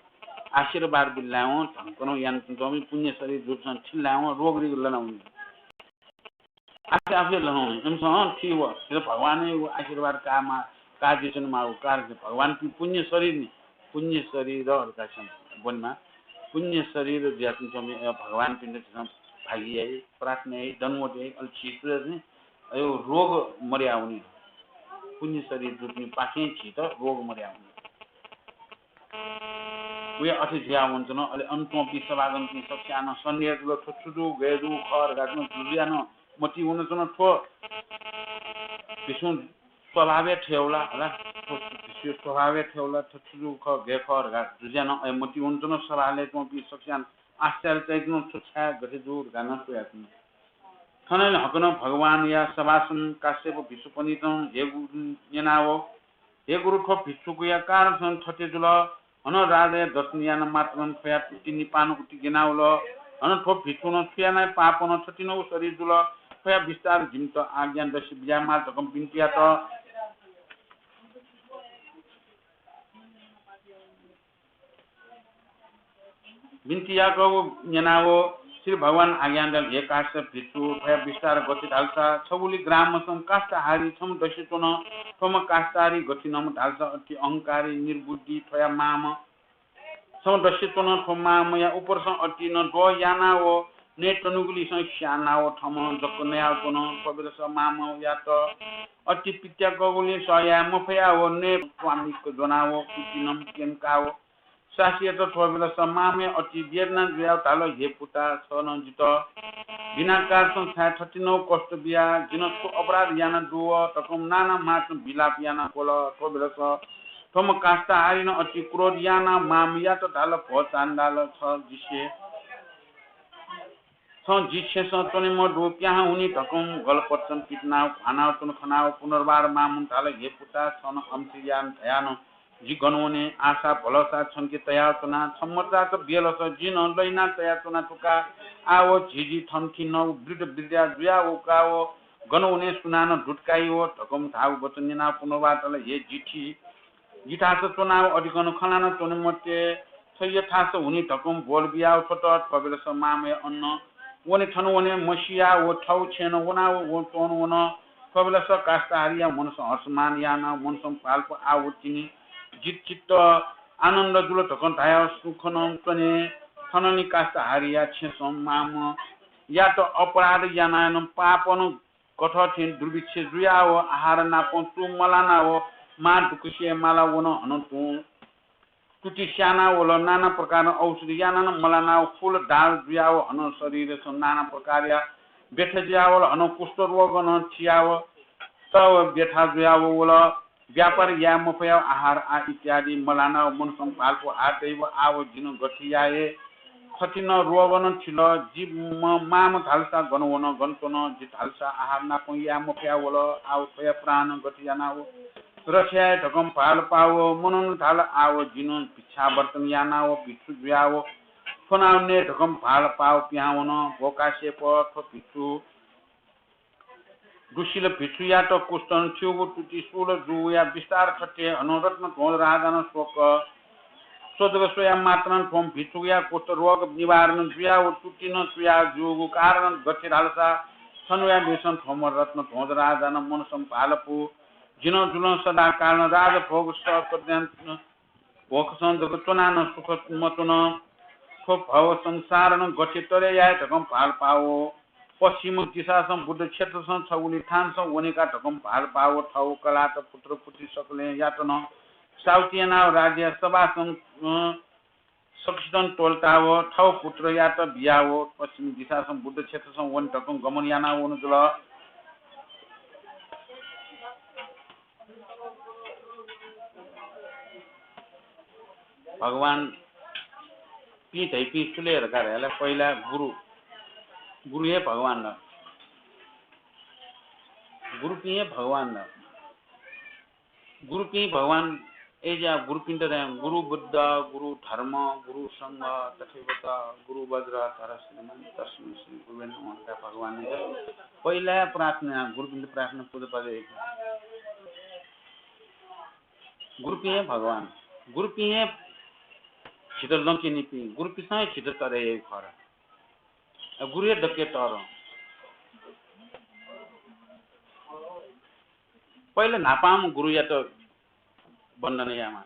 आशीर्वाद बिल लाय्वं, धनकनं यानाच्वंपिं पुण्य शरीर जूपिसं थिल लाय्वं, रोग रिग लनावनी। आफै आफै लनौं इमिसं थी व, थ्व भगवानया व आशीर्वाद कायेमा, कायेदिच्वनेमाःगु कारण थ्व भगवानपिं पुण्य शरीर नि, पुण्य शरीर धकाः ब्वनेमाः। पुण्य शरीर जुयाच्वंपिं भगवानपिन्त झीसं भागि याइ, प्रार्थना याइ, दण्डवत याइ, अले झी सुरत नि, अयो रोग मर्यावनी। पुण्य शरीर जूपिं पाखें झीत रोग मर्यावनी। वे अथे जुयावंचन। अले अन च्वंपिं सभाजनपिं सकस्यां नं सन्देह जुल, थ्व छु जू, गय् जू, खः धकाः नं जुजुया नं मतिइ वनाच्वन। थ्व भिक्षु स्वभावय् थथे होला, हला, थ्व भिक्षु स्वभावय् थथे होला, थ्व छु जू खः, गय् खः धकाः जुजुया नं अय् मतिइ वनाच्वन। सभालय् च्वंपिं सकस्यां आश्चर्य चायाच्वन, थ्व छाय् गथे जू धकाः नं स्वयाच्वन। थन हकनं भगवानया सभासं काश्यप भिक्षु पण्डितं, हे गुरु न्यनाव, हे गुरु, थ्व भिक्षुकया कारणसं थथे जुल। हनं राजाया दर्शन याना मात्रं थ्वया तुति निपानं उति गेनावल। हनं थ्व भिक्षुनं छु यानाः पापनं थथिनगु शरीर जुल। थ्वया विस्तार जिमित आज्ञा दसे बिज्यायेमाल धकं बिन्ति यात। बिन्ति याकःगु न्यनाव श्री भगवान आज्ञा दल, हे काश्यप भिक्षु, थ्वया विस्तार गथे धालसा, छगुली ग्रामसं काष्ठहारी छम्ह दसे च्वन। थ्वम्ह काष्ठहारी गथिनम्ह धालसा अति अहंकारी, निर्बुद्धि, थ्वया मांम्ह छम्ह दसे च्वन। थ्व मांम्हया उपरसं अति नं द्वः यानाव नये तनुगुलिसं स्यानाव थःम्हं जक नयाव च्वन। थ्व बेलस मांम्हयात अति पित्याकःगुलिं सह याये मफयाव नये त्वामिक ज्वनाव तुतिनं प्यंकाव सासियात। थ्व बेलस मांम्हया अति वेदना जुयाव धाल, हे पुता, छ नं जितः बिना कारणसं छाय् थथिनगु कष्ट बिया? जिं छु अपराध याना दु धकं नाना माचं विलाप याना क्वल। थ्व बेलस थ्वम्ह काष्ठहारीनं अति क्रोध यानाव मांम्हयात धाल, भो चाण्डाल, छ जिसे छं जि छेँसं च्वने मदु, पिहां हुनि धकं गलपच्चन पितिनाव ख्वानाव च्वन खनाव पुनर्वार मांम्हं धाल, हे पुता, छं अम्ति यान धयानं जि गन वने? आशा भलसा छंके तयाव च्वना, छम्ह मचात बेलस जिं नं लहिना तया च्वना थुका। आव झिझि थन थिन वृद्ध वृद्धा जुयाव उकाव गन वने, सुनानं दुत काइ व धकं धाःगु वचन न्यनाव पुनर्वार धाल, हे जिथि, जिथास च्वनाव अधिकनं खनानं च्वने मते। छ यथास हुनि धकं बोल बियाव छ्वत। थ्व बेलस मांम्हया अन वने थन वने मसियाव थव छेँनं वनाव व च्वंवन। थ्व बेलस काष्ठहारीया मनसं हर्षमान यानाव मनसं भालपु आव तिनि जित चित्त आनन्द जुल धकं धयाव सुखनं च्वने। थनंलि काष्ठहारीया छेँसं मांम्हयात अपराध यानानं पापनं कथं थें दुर्भिक्ष जुयाव आहार नापं तुं मलानाव मां दुःखसे माला वन। हनं तुं तुति स्यानावल। नाना प्रकारं औषधि यानानं मलानाव फुल डाल जुयाव हनं शरीरसं नाना प्रकारया ब्यथा जुयावल। हनं कुष्ठ रोगनं थियाव तव ब्यथा जुयाव वल। व्यापार याये मफयाव आहार आ इत्यादि मलानाव मनसं भालपु आः दइव आव जिं गथे याये? थथिनं रोगनं थिल। जि म-, मांम्ह धालसा गन वन, गन च्वन, जि धालसा आहार नापं याये मफयावल। आव थ्वया प्राण गथे यानाव रक्षा याये धकं भालपाव मननं धाल। आव जिं भिक्षावर्तन यानाव भिक्षु जुयाव थ्वनाव नये धकं भालपाव पिहां वन। भो काश्यप, थ्व भिक्षु दुसिल भिक्षुयात कुष्ठनं थिउगु तुति सुल जूगुया विस्तार थथे। हनं रत्नध्वज राजानं स्वक स्वजक स्वया मात्रं थ्वम्ह भिक्षुकया कुष्ठ रोग निवारण जुयाव तुतिनं सुया जूगु कारण गथे धालसा, छन्हुया बेसं थ्वम्ह रत्नध्वज राजानं मनसं भालपु जिं जुलं सदाकालं राजभोग सह कल्याण भोकसं जक च्वनानं सुख मच्वन। थ्व भव संसारनं गथे तरे याये धकं भालपाव। पश्चिम दिशासं बुद्ध क्षेत्रसं छगुलि थानसं वनेका धकं भालपाव थव कलात पुत्र पुत्री सकलें यात नं साउति यानाव राज्य सभासं, अ, सकसितं त्वलताव थव पुत्रयात बियाव पश्चिम दिशासं बुद्ध क्षेत्रसं वने धकं गमन यानाव वन जुल। भगवानपिं धइपिं सुले धकाः धायेला, पहिला गुरु, गुरु हे भगवान ला, गुरुपिं हे भगवान ला। गुरुपिं भगवान, अय्‌जुया गुरुपिन्त धाये, गुरु बुद्ध, गुरु धर्म, गुरु संघ, तथैव च गुरु वज्रधर श्रीमन् तस्मै श्री गुरुवे नमः धकाः भगवानयात पहिला प्रार्थना, गुरुपिन्त प्रार्थना पूजापाठ याइ। गुरुपिं हे भगवान, गुरुपिं हे झीत लँके नीपिं, गुरुपिन्सं हे झीत तरे याइ खः। अ, गुरु हे दक्व तःधं। पहिला न्हापांम्ह गुरुयात वन्दना यायेमाः।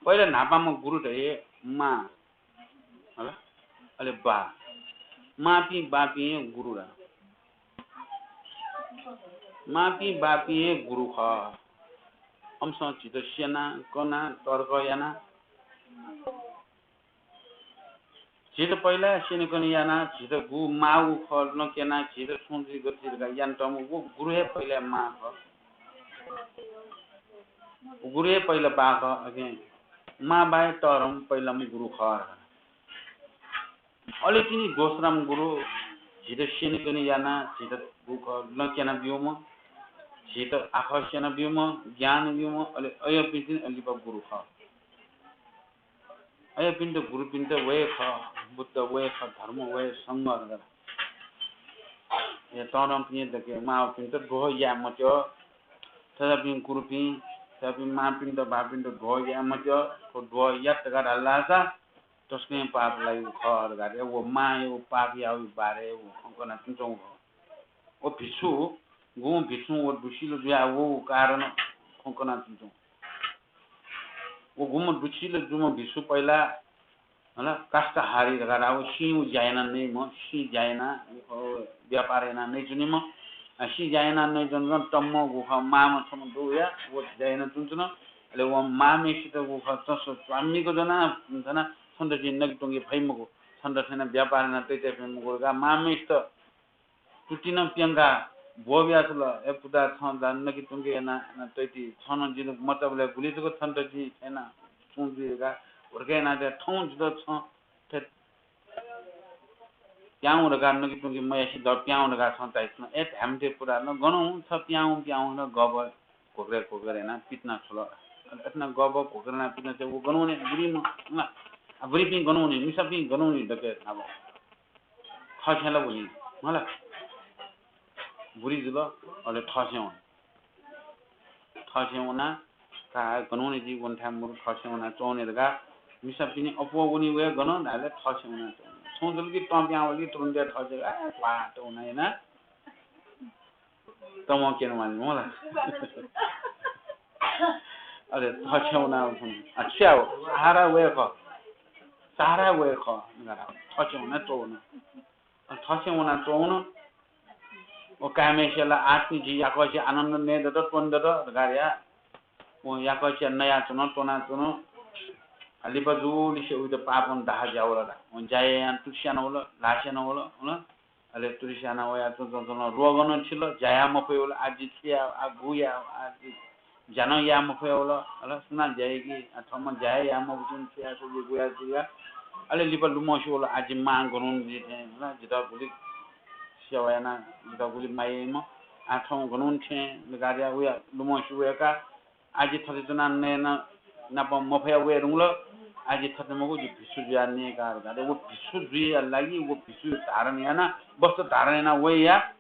पहिला न्हापांम्ह गुरु धइगु मां, हला? अले बा। मांपिं बापिं हे गुरु ला। मांपिं बापिं हे गुरु खः। अम्सं झीत स्यना, कना, तर्क याना। झीत पहिला स्यनेकने याना, झीत गु माःगु खः, लँ क्यना, झीत छुं जुइ गथे धकाः यानातःम्ह व गुरु हे पहिला मां खः। गुरु हे पहिला बाः खः। अकिं मां बाः हे तःधंम्ह पहिलाम्ह गुरु खः। अले तिनि दोस्राम्ह गुरु, झीत स्यनेकने याना, झीत गु खः, लँ क्यना ब्यूम्ह, झीत आखः स्यना ब्यूम्ह, ज्ञान ब्यूम्ह, अले अय्‌पिं तिनि अलिपा गुरु खः। अय्‌पिन्त गुरुपिन्त व हे खः, बुद्ध व हे खः, धर्म व हे, संघ धकाः। ए, तःधंपिं हे दकले माःपिन्त द्रोह याये मत्यः। थज्याःपिं गुरुपिं, थज्याःपिं मांपिन्त, बापिन्त द्रोह याये मत्यः। थ्व द्रोह यात धकाः धाल धाःसा तसकं पाप लाइगु खः धकाः व मांया व पाप याःगु बारे व खँ कनाच्वंगु खः। व भिक्षु, गुम्ह भिक्षु व दुःसिल जुयाः वःगु कारण खँ कनाच्वंगु। व गुम्ह दुःसिल जूम्ह भिक्षु पहिला, हला, काष्ठहारी धकाः धाःगु सिंया ज्या याना नइम्ह, सिंया ज्या याना, अ, व्यापार याना नइच्वनीम्ह, अ, सिंया ज्या याना नइच्वन तम्ह गु खः, मांम्ह छम्ह दु वया, व ज्या याना च्वंच्वन। अले व मांम्हय्‌सित गु खः, तसकं च्वामिक ज्वना, जना, छन्त जिं नके त्वंके फइ मखु, छन्त थें याना व्यापार याना तइतये फइ मखु धकाः मांम्हय्‌सित तुति नं प्यंकाः ब्वः बियाच्वल। ए पुता, छं ला नके त्वंके याना, याना तइति, छं नं जितः मतबलय् गुलि जक छन्त जिं याना छुं जुइ धकाः हुर्के यानातया, थौं जितः छं थथे प्याउँ धकाः नके त्वंके मयासें द प्याउँ धकाः छं धाइच्वन। ए धाये मते पुता, न गन हुँ छ प्याउँ प्याउँ न गब घोकरे घोकरे याना पितना छ्वल। अथे याना गब घोकरे याना पितना छ्वल, व गन वने बुरिम्ह, हला, आ, बुरिपिं गन वने, मिसापिं गन वने दकले नाप। थःछेँ ला वनी, हला। बुरि जुल, अले थःछेँ वन। थःछेँ वना, का गन वने जि वनेथाय् मरु, थःछेँ वना च्वने धकाः मिसापिनि अप्वः वनी वये गन धाःले थःछेँ वना च्वने। छुं जुल कि तं प्यां वल कि तुरुन्त थःछेँ, आ, वा, त वना याना। तमं क्यने माली मला। अले थःछेँ वना वन। आ, छु याये, सहारा वये खः। सहारा वये खः, थःछेँ वना च्वने। अले थःछेँ वना च्वन। व काय्‌म्हय्‌सिया ला आत्मि जि याकःछि आनन्द नये दत, त्वने दत धकाः धया। वं याकःछि नयाच्वन, त्वनाच्वन। आ, लिपा जूलिसे उइत पापं दाह ज्या वल ला। वं ज्या यायां तुति स्यानावल, ल्हाः स्यानावल, हला। अले तुति स्याना वयाच्वन च्वन च्वन रोगं नं थिल, ज्या याये मफयावल, आ जि छु याये, आ गु याये, आ जि ज्या नं याये मफयावल, हला, सुनां ज्या याइ कि, आ, थःम्हं ज्या हे याये मफुच्वन, छु याये, छु जुइ, गु याये, जि याये। अले लिपा लुमंसे वल, आ जि मां गन वनी जि थें, हला, जितः गुलि सेवा याना, जितः गुलि माया याइम्ह, आ थौं गन वनी थें धकाः धया, वया लुमंसे वय्‌काः, आ जि थथे च्वनाः नयेनं नाप मफया वये धुंकल, आ जि थथे मखु, जि भिक्षु जुयाः नये का धकाः धया। व भिक्षु जुइया लागि व भिक्षु धारण यानाः, वस्त्र धारण यानाः वया,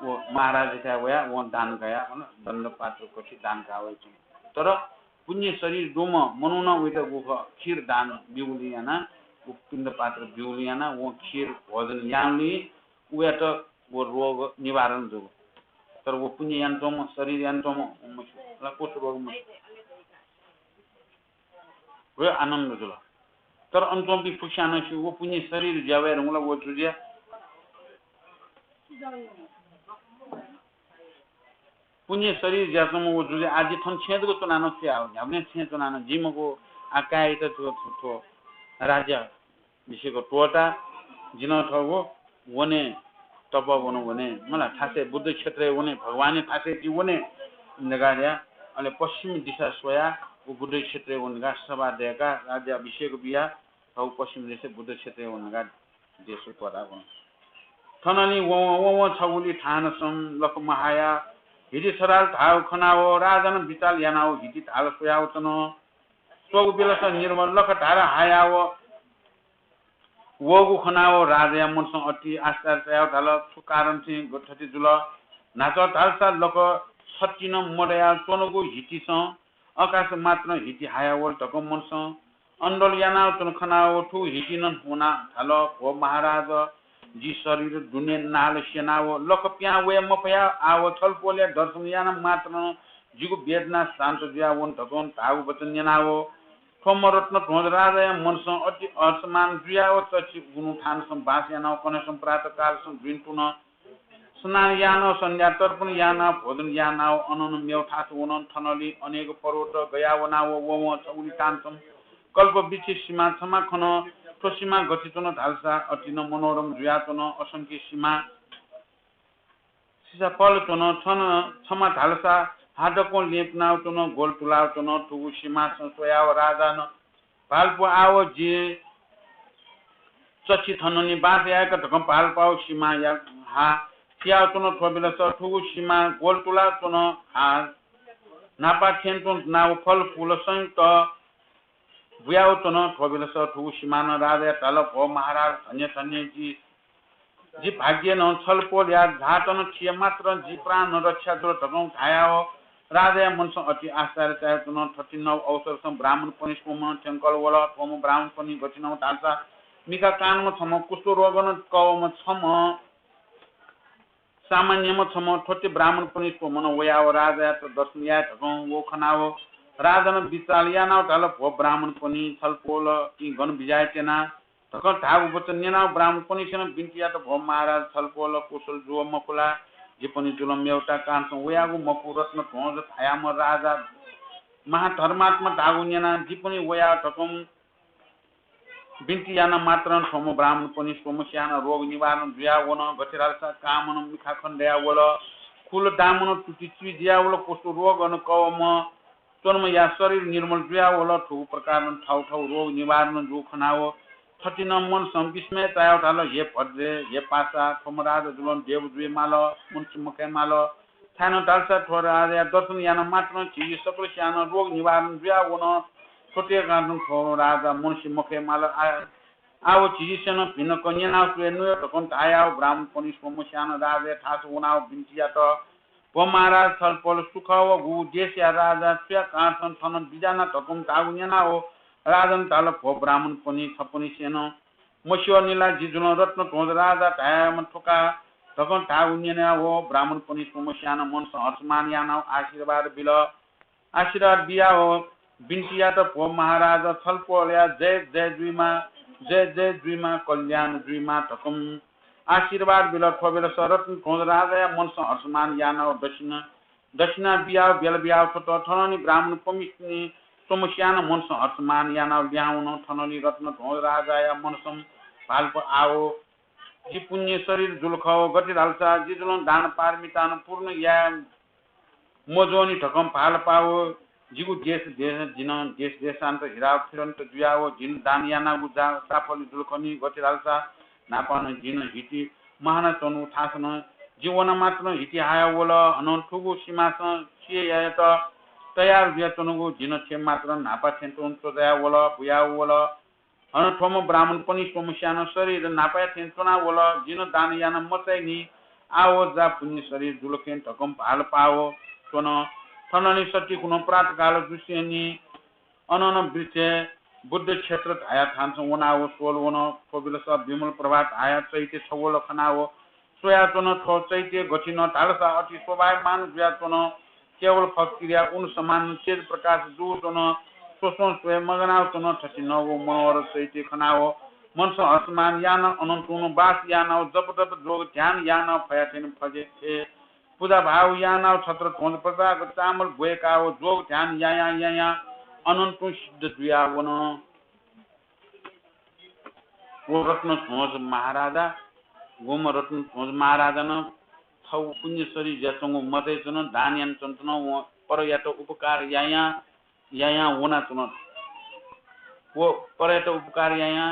व महाराजयाथाय् वयाः वं दान कयाः, हला, दण्डपात्र कथि दान कयाः वयाच्वन। तर पुण्य शरीर दुम्ह मनुखं वइत गु खः, खीर दान ब्यूगुलिं यानाः, व पिण्डपात्र ब्यूगुलिं यानाः, वं खीर भोजन यानागुलिं वयात व रोग निवारण जूगु। तर व पुण्य यानाच्वंम्ह, शरीर यानाच्वंम्ह मस्यू, हला, कुष्ठ रोग मस्यू। व आनन्द जुल। तर अन च्वंपिं फुक्कसियां नं स्यू, व पुण्य शरीर जुया वये धुंकल, व जुजुया। पुण्य शरीर जुयाच्वंम्ह व जुजुया, आ जि थन छेँय् जक च्वनाः नं छु याये, न्ह्याबलें छेँय् च्वनाः नं जि मखु, आ काय्‌यात थ्व, थ्व, थ्व राज्याभिषेक त्वःता, जि नं थःगु वने, तपोवन वने, मला, थासय् बुद्ध क्षेत्रय् वने, भगवानया थासय् जि वने धकाः धया। अले पश्चिम दिशा स्वयाः व बुद्ध क्षेत्रय् वने धकाः सभा दय्‌काः राज्याभिषेक बियाः थःगु पश्चिम दिशा बुद्ध क्षेत्रय् वने धकाः देशय् त्वःताः वन। थनंलि वं वं छगुलि थानसं लख महाया हिति छधाल धाःगु खनाव राजानं बिचाल यानाव हिति धाल स्वयाव च्वन। स्वःगु बेलस निर्मल लख धारा हायाव वःगु खनाव राजाया मनसं अति आश्चर्य चायाव धाल, छु कारण थें थथे जुल? न्हाचः धालसा लख छतिनं मदया च्वंगु हितिसं अकास मात्रं हिति हायावल धकं मनसं अनडल यानाव च्वन खनाव थुगु हितिनं वनाः धाल, भो महाराज, जि शरीर दुने नाल स्यनाव लख पिहां वये मफया, आव छलपोलया दर्शन याना मात्रं जिगु वेदना शान्त जुयावन धकं धाःगु वचन न्यनाव थ्व मरत्न ध्वज राजाया मनसं अति असमान जुयाव चच्छि गुन्हु थानसं बास यानाव कन्हय्‌सं प्रातःकालसं द्विन्पुन स्नान यानाव सन्ध्या तर्पण यानाव भोजन यानाव अनन मेव थास वन। थनलि अनेक पर्वत गया वनाव ववं छगुनि तानसं कल्प वृक्ष सिमा छमा खन। थ्व सिमा गथे च्वन धालसा अति न मनोरम जुया च्वन। असंख्य सिमा सिसा पल च्वन। छन छमा धालसा हादकं लेपनाव च्वन, गोल तुलाव च्वन। थुगु सिमासं स्वयाव राजान भालपु आव जि चछि थननि बास यायेक धकं भालपाव सिमाया हा थियाव च्वन। थ्व बेलस थुगु सिमा गोल तुला च्वन। हा न्हापा थें च्वन नाव फल फूल संयुक्त बुयाव च्वन। थ्व बेलस थुगु सिमानं राजाया धाल, भो महाराज, धन्य धन्य जि जि भाग्यनं छलपोलया झातन थिए मात्र जि प्राण रक्षा जुल धकं धायाव राजाया मनसं अति आश्चर्य चायाव च्वन। थथिनव अवसरसं ब्राह्मण पनिस्वम्ह थ्यंकल वल। थ्वम्ह ब्राह्मण पनि गथिनव धालसा मिखा कानम्ह छम्ह कुष्ठ रोगन कवम्ह छम्ह सामान्यम्ह छम्ह थथे ब्राह्मण पनिस्वम्हनं वयाव राजायात दर्शन याये धकं व खनाव राजानं बिचाल यानाव धाल, भो ब्राह्मण पनि छलपोलपिं गन बिज्याये त्यना धकं धाःगु वचन न्यनाव ब्राह्मण पनिसेनं बिन्ति यात, भो महाराज, छलपोल कुशल जुव मखु ला? जि पनि जुल मेवता कानसं वयागु मखु। रत्न ध्वंज धायाम्ह राजा महाधर्मात्मा धाःगु न्यनाव जि पनि वया धकं बिन्ति याना मात्रं थ्वम्ह ब्राह्मण पनिस्वम्ह स्यानं रोग निवारण जुया वन। गथे धालसा कामनं मिखा खन दया वल, खुल दामनं तुति चुइ जुया वल, कुष्ठ रोगन कवम्ह च्वनम्हया शरीर निर्मल जुया वल। थुगु प्रकारं थव थव रोग निवारण जू खनाव थथिनं मनसं विस्मय चायाव धाल, हे भद्रे, हे पासा, थ्वम्ह राजा जुलं देव जुइ माल, मनुष्य मखये माल। थाय्‌नं धालसा थ्व राजाया दर्शन याना मात्रं झीगु सकल स्यानं रोग निवारण जुया वन। थ्वते कारणं थ्व राजा मनुष्य मखये माल। आ, आव झीगु स्यानं भिनक न्यनाव स्वये नुय धकं धायाव ब्राह्मण पनिस्वम्ह स्यानं राजाया थास वनाव बिन्ति यात, भो महाराज, छलपोल सु खः व गुगु देशया राजा, सुया कारणसं थन बिज्याना धकं धाःगु न्यनाव राजानं धाल, भो ब्राह्मण पनि, छपनिसेनं मस्यू नि ला, जि जुलं रत्न ध्वंज राजा धायाम्ह थुका धकं धाःगु न्यनाव ब्राह्मण पनिस्वम्ह स्यानं मनसं हर्षमान यानाव आशीर्वाद बिल। आशीर्वाद बियाव बिन्ति यात, भो महाराज, छलपोलया जय जय जुइमा, जय जय जुइमा, कल्याण जुइमा धकं आशीर्वाद बिल। थ्व बेलस रत्न ध्वंज राजाया मनसं हर्षमान यानाव दक्षिणा दक्षिणा बियाव ब्यल बियाव छ्वत। थनंलि ब्राह्मण पनिस्वम्ह स्यानं मनसं हर्षमान यानाव लिहां वन। थनंलि रत्न ध्वंज राजाया मनसं भालपा आव जि पुण्य शरीर जुल खः। गथे धालसा जि जुलं दान पारमितानं पूर्ण याये मज्वंनि धकं भालपाव जिगु देश देश, जिं देश देशान्तर हिराव फिरन्त जुयाव जिं दान यानागु जा, जाफल जुल खनि। गथे धालसा न्हापानं जिं हिति महाना च्वनु थासनं जि वना मात्रं हिति हाया वल। हनं थुगु सिमासं सिये यायेत तयार जुया च्वनुगु जिं छेँ मात्रं न्हापा थें च्वनु च्वजाया वल, बुया वल। हनं थ्वम्ह ब्राह्मण पनिस्वम्ह स्यानं शरीर न्हापाया थें च्वना वल। जिं दान याना मचाइनि। आव जा पुण्य शरीर जुल खँ धकं भालपाव च्वन। थनंलि सतिकुनं प्रातःकाल जुसेंनि अनन वृक्षय् बुद्ध क्षेत्र धाया थानसं वनाव स्वल वन। थ्व बेलस विमल प्रभा धाया चैत्य छवल खनाव स्वया च्वन। थ्व चैत्य गथिन धालसा अति शोभायमान जुया च्वन। केवल फक्किरया उन समान तेज प्रकाश जू च्वन। स्वस्वं स्वये मगानाव च्वन। थथिनं व मनोहर चैत्य खनाव मनसं हर्षमान यानाव अनन्तुं बास यानाव जप तप जोग ध्यान यानाव फया थें फजे थे पुजा भाव यानाव छत्र ध्वंज पताक चामल ब्वय्‌काव जोग ध्यान यायां यायां अनन्तुं सिद्ध जुया वन। व रत्न ध्वंज महाराजा, गुम्ह रत्न ध्वंज महाराजानं थव पुण्य शरीर जुयाच्वंगु मचाइ च्वन, दान यानाच्वन च्वन, वं परयात उपकार यायां यायां वनाच्वन। व परयात उपकार यायां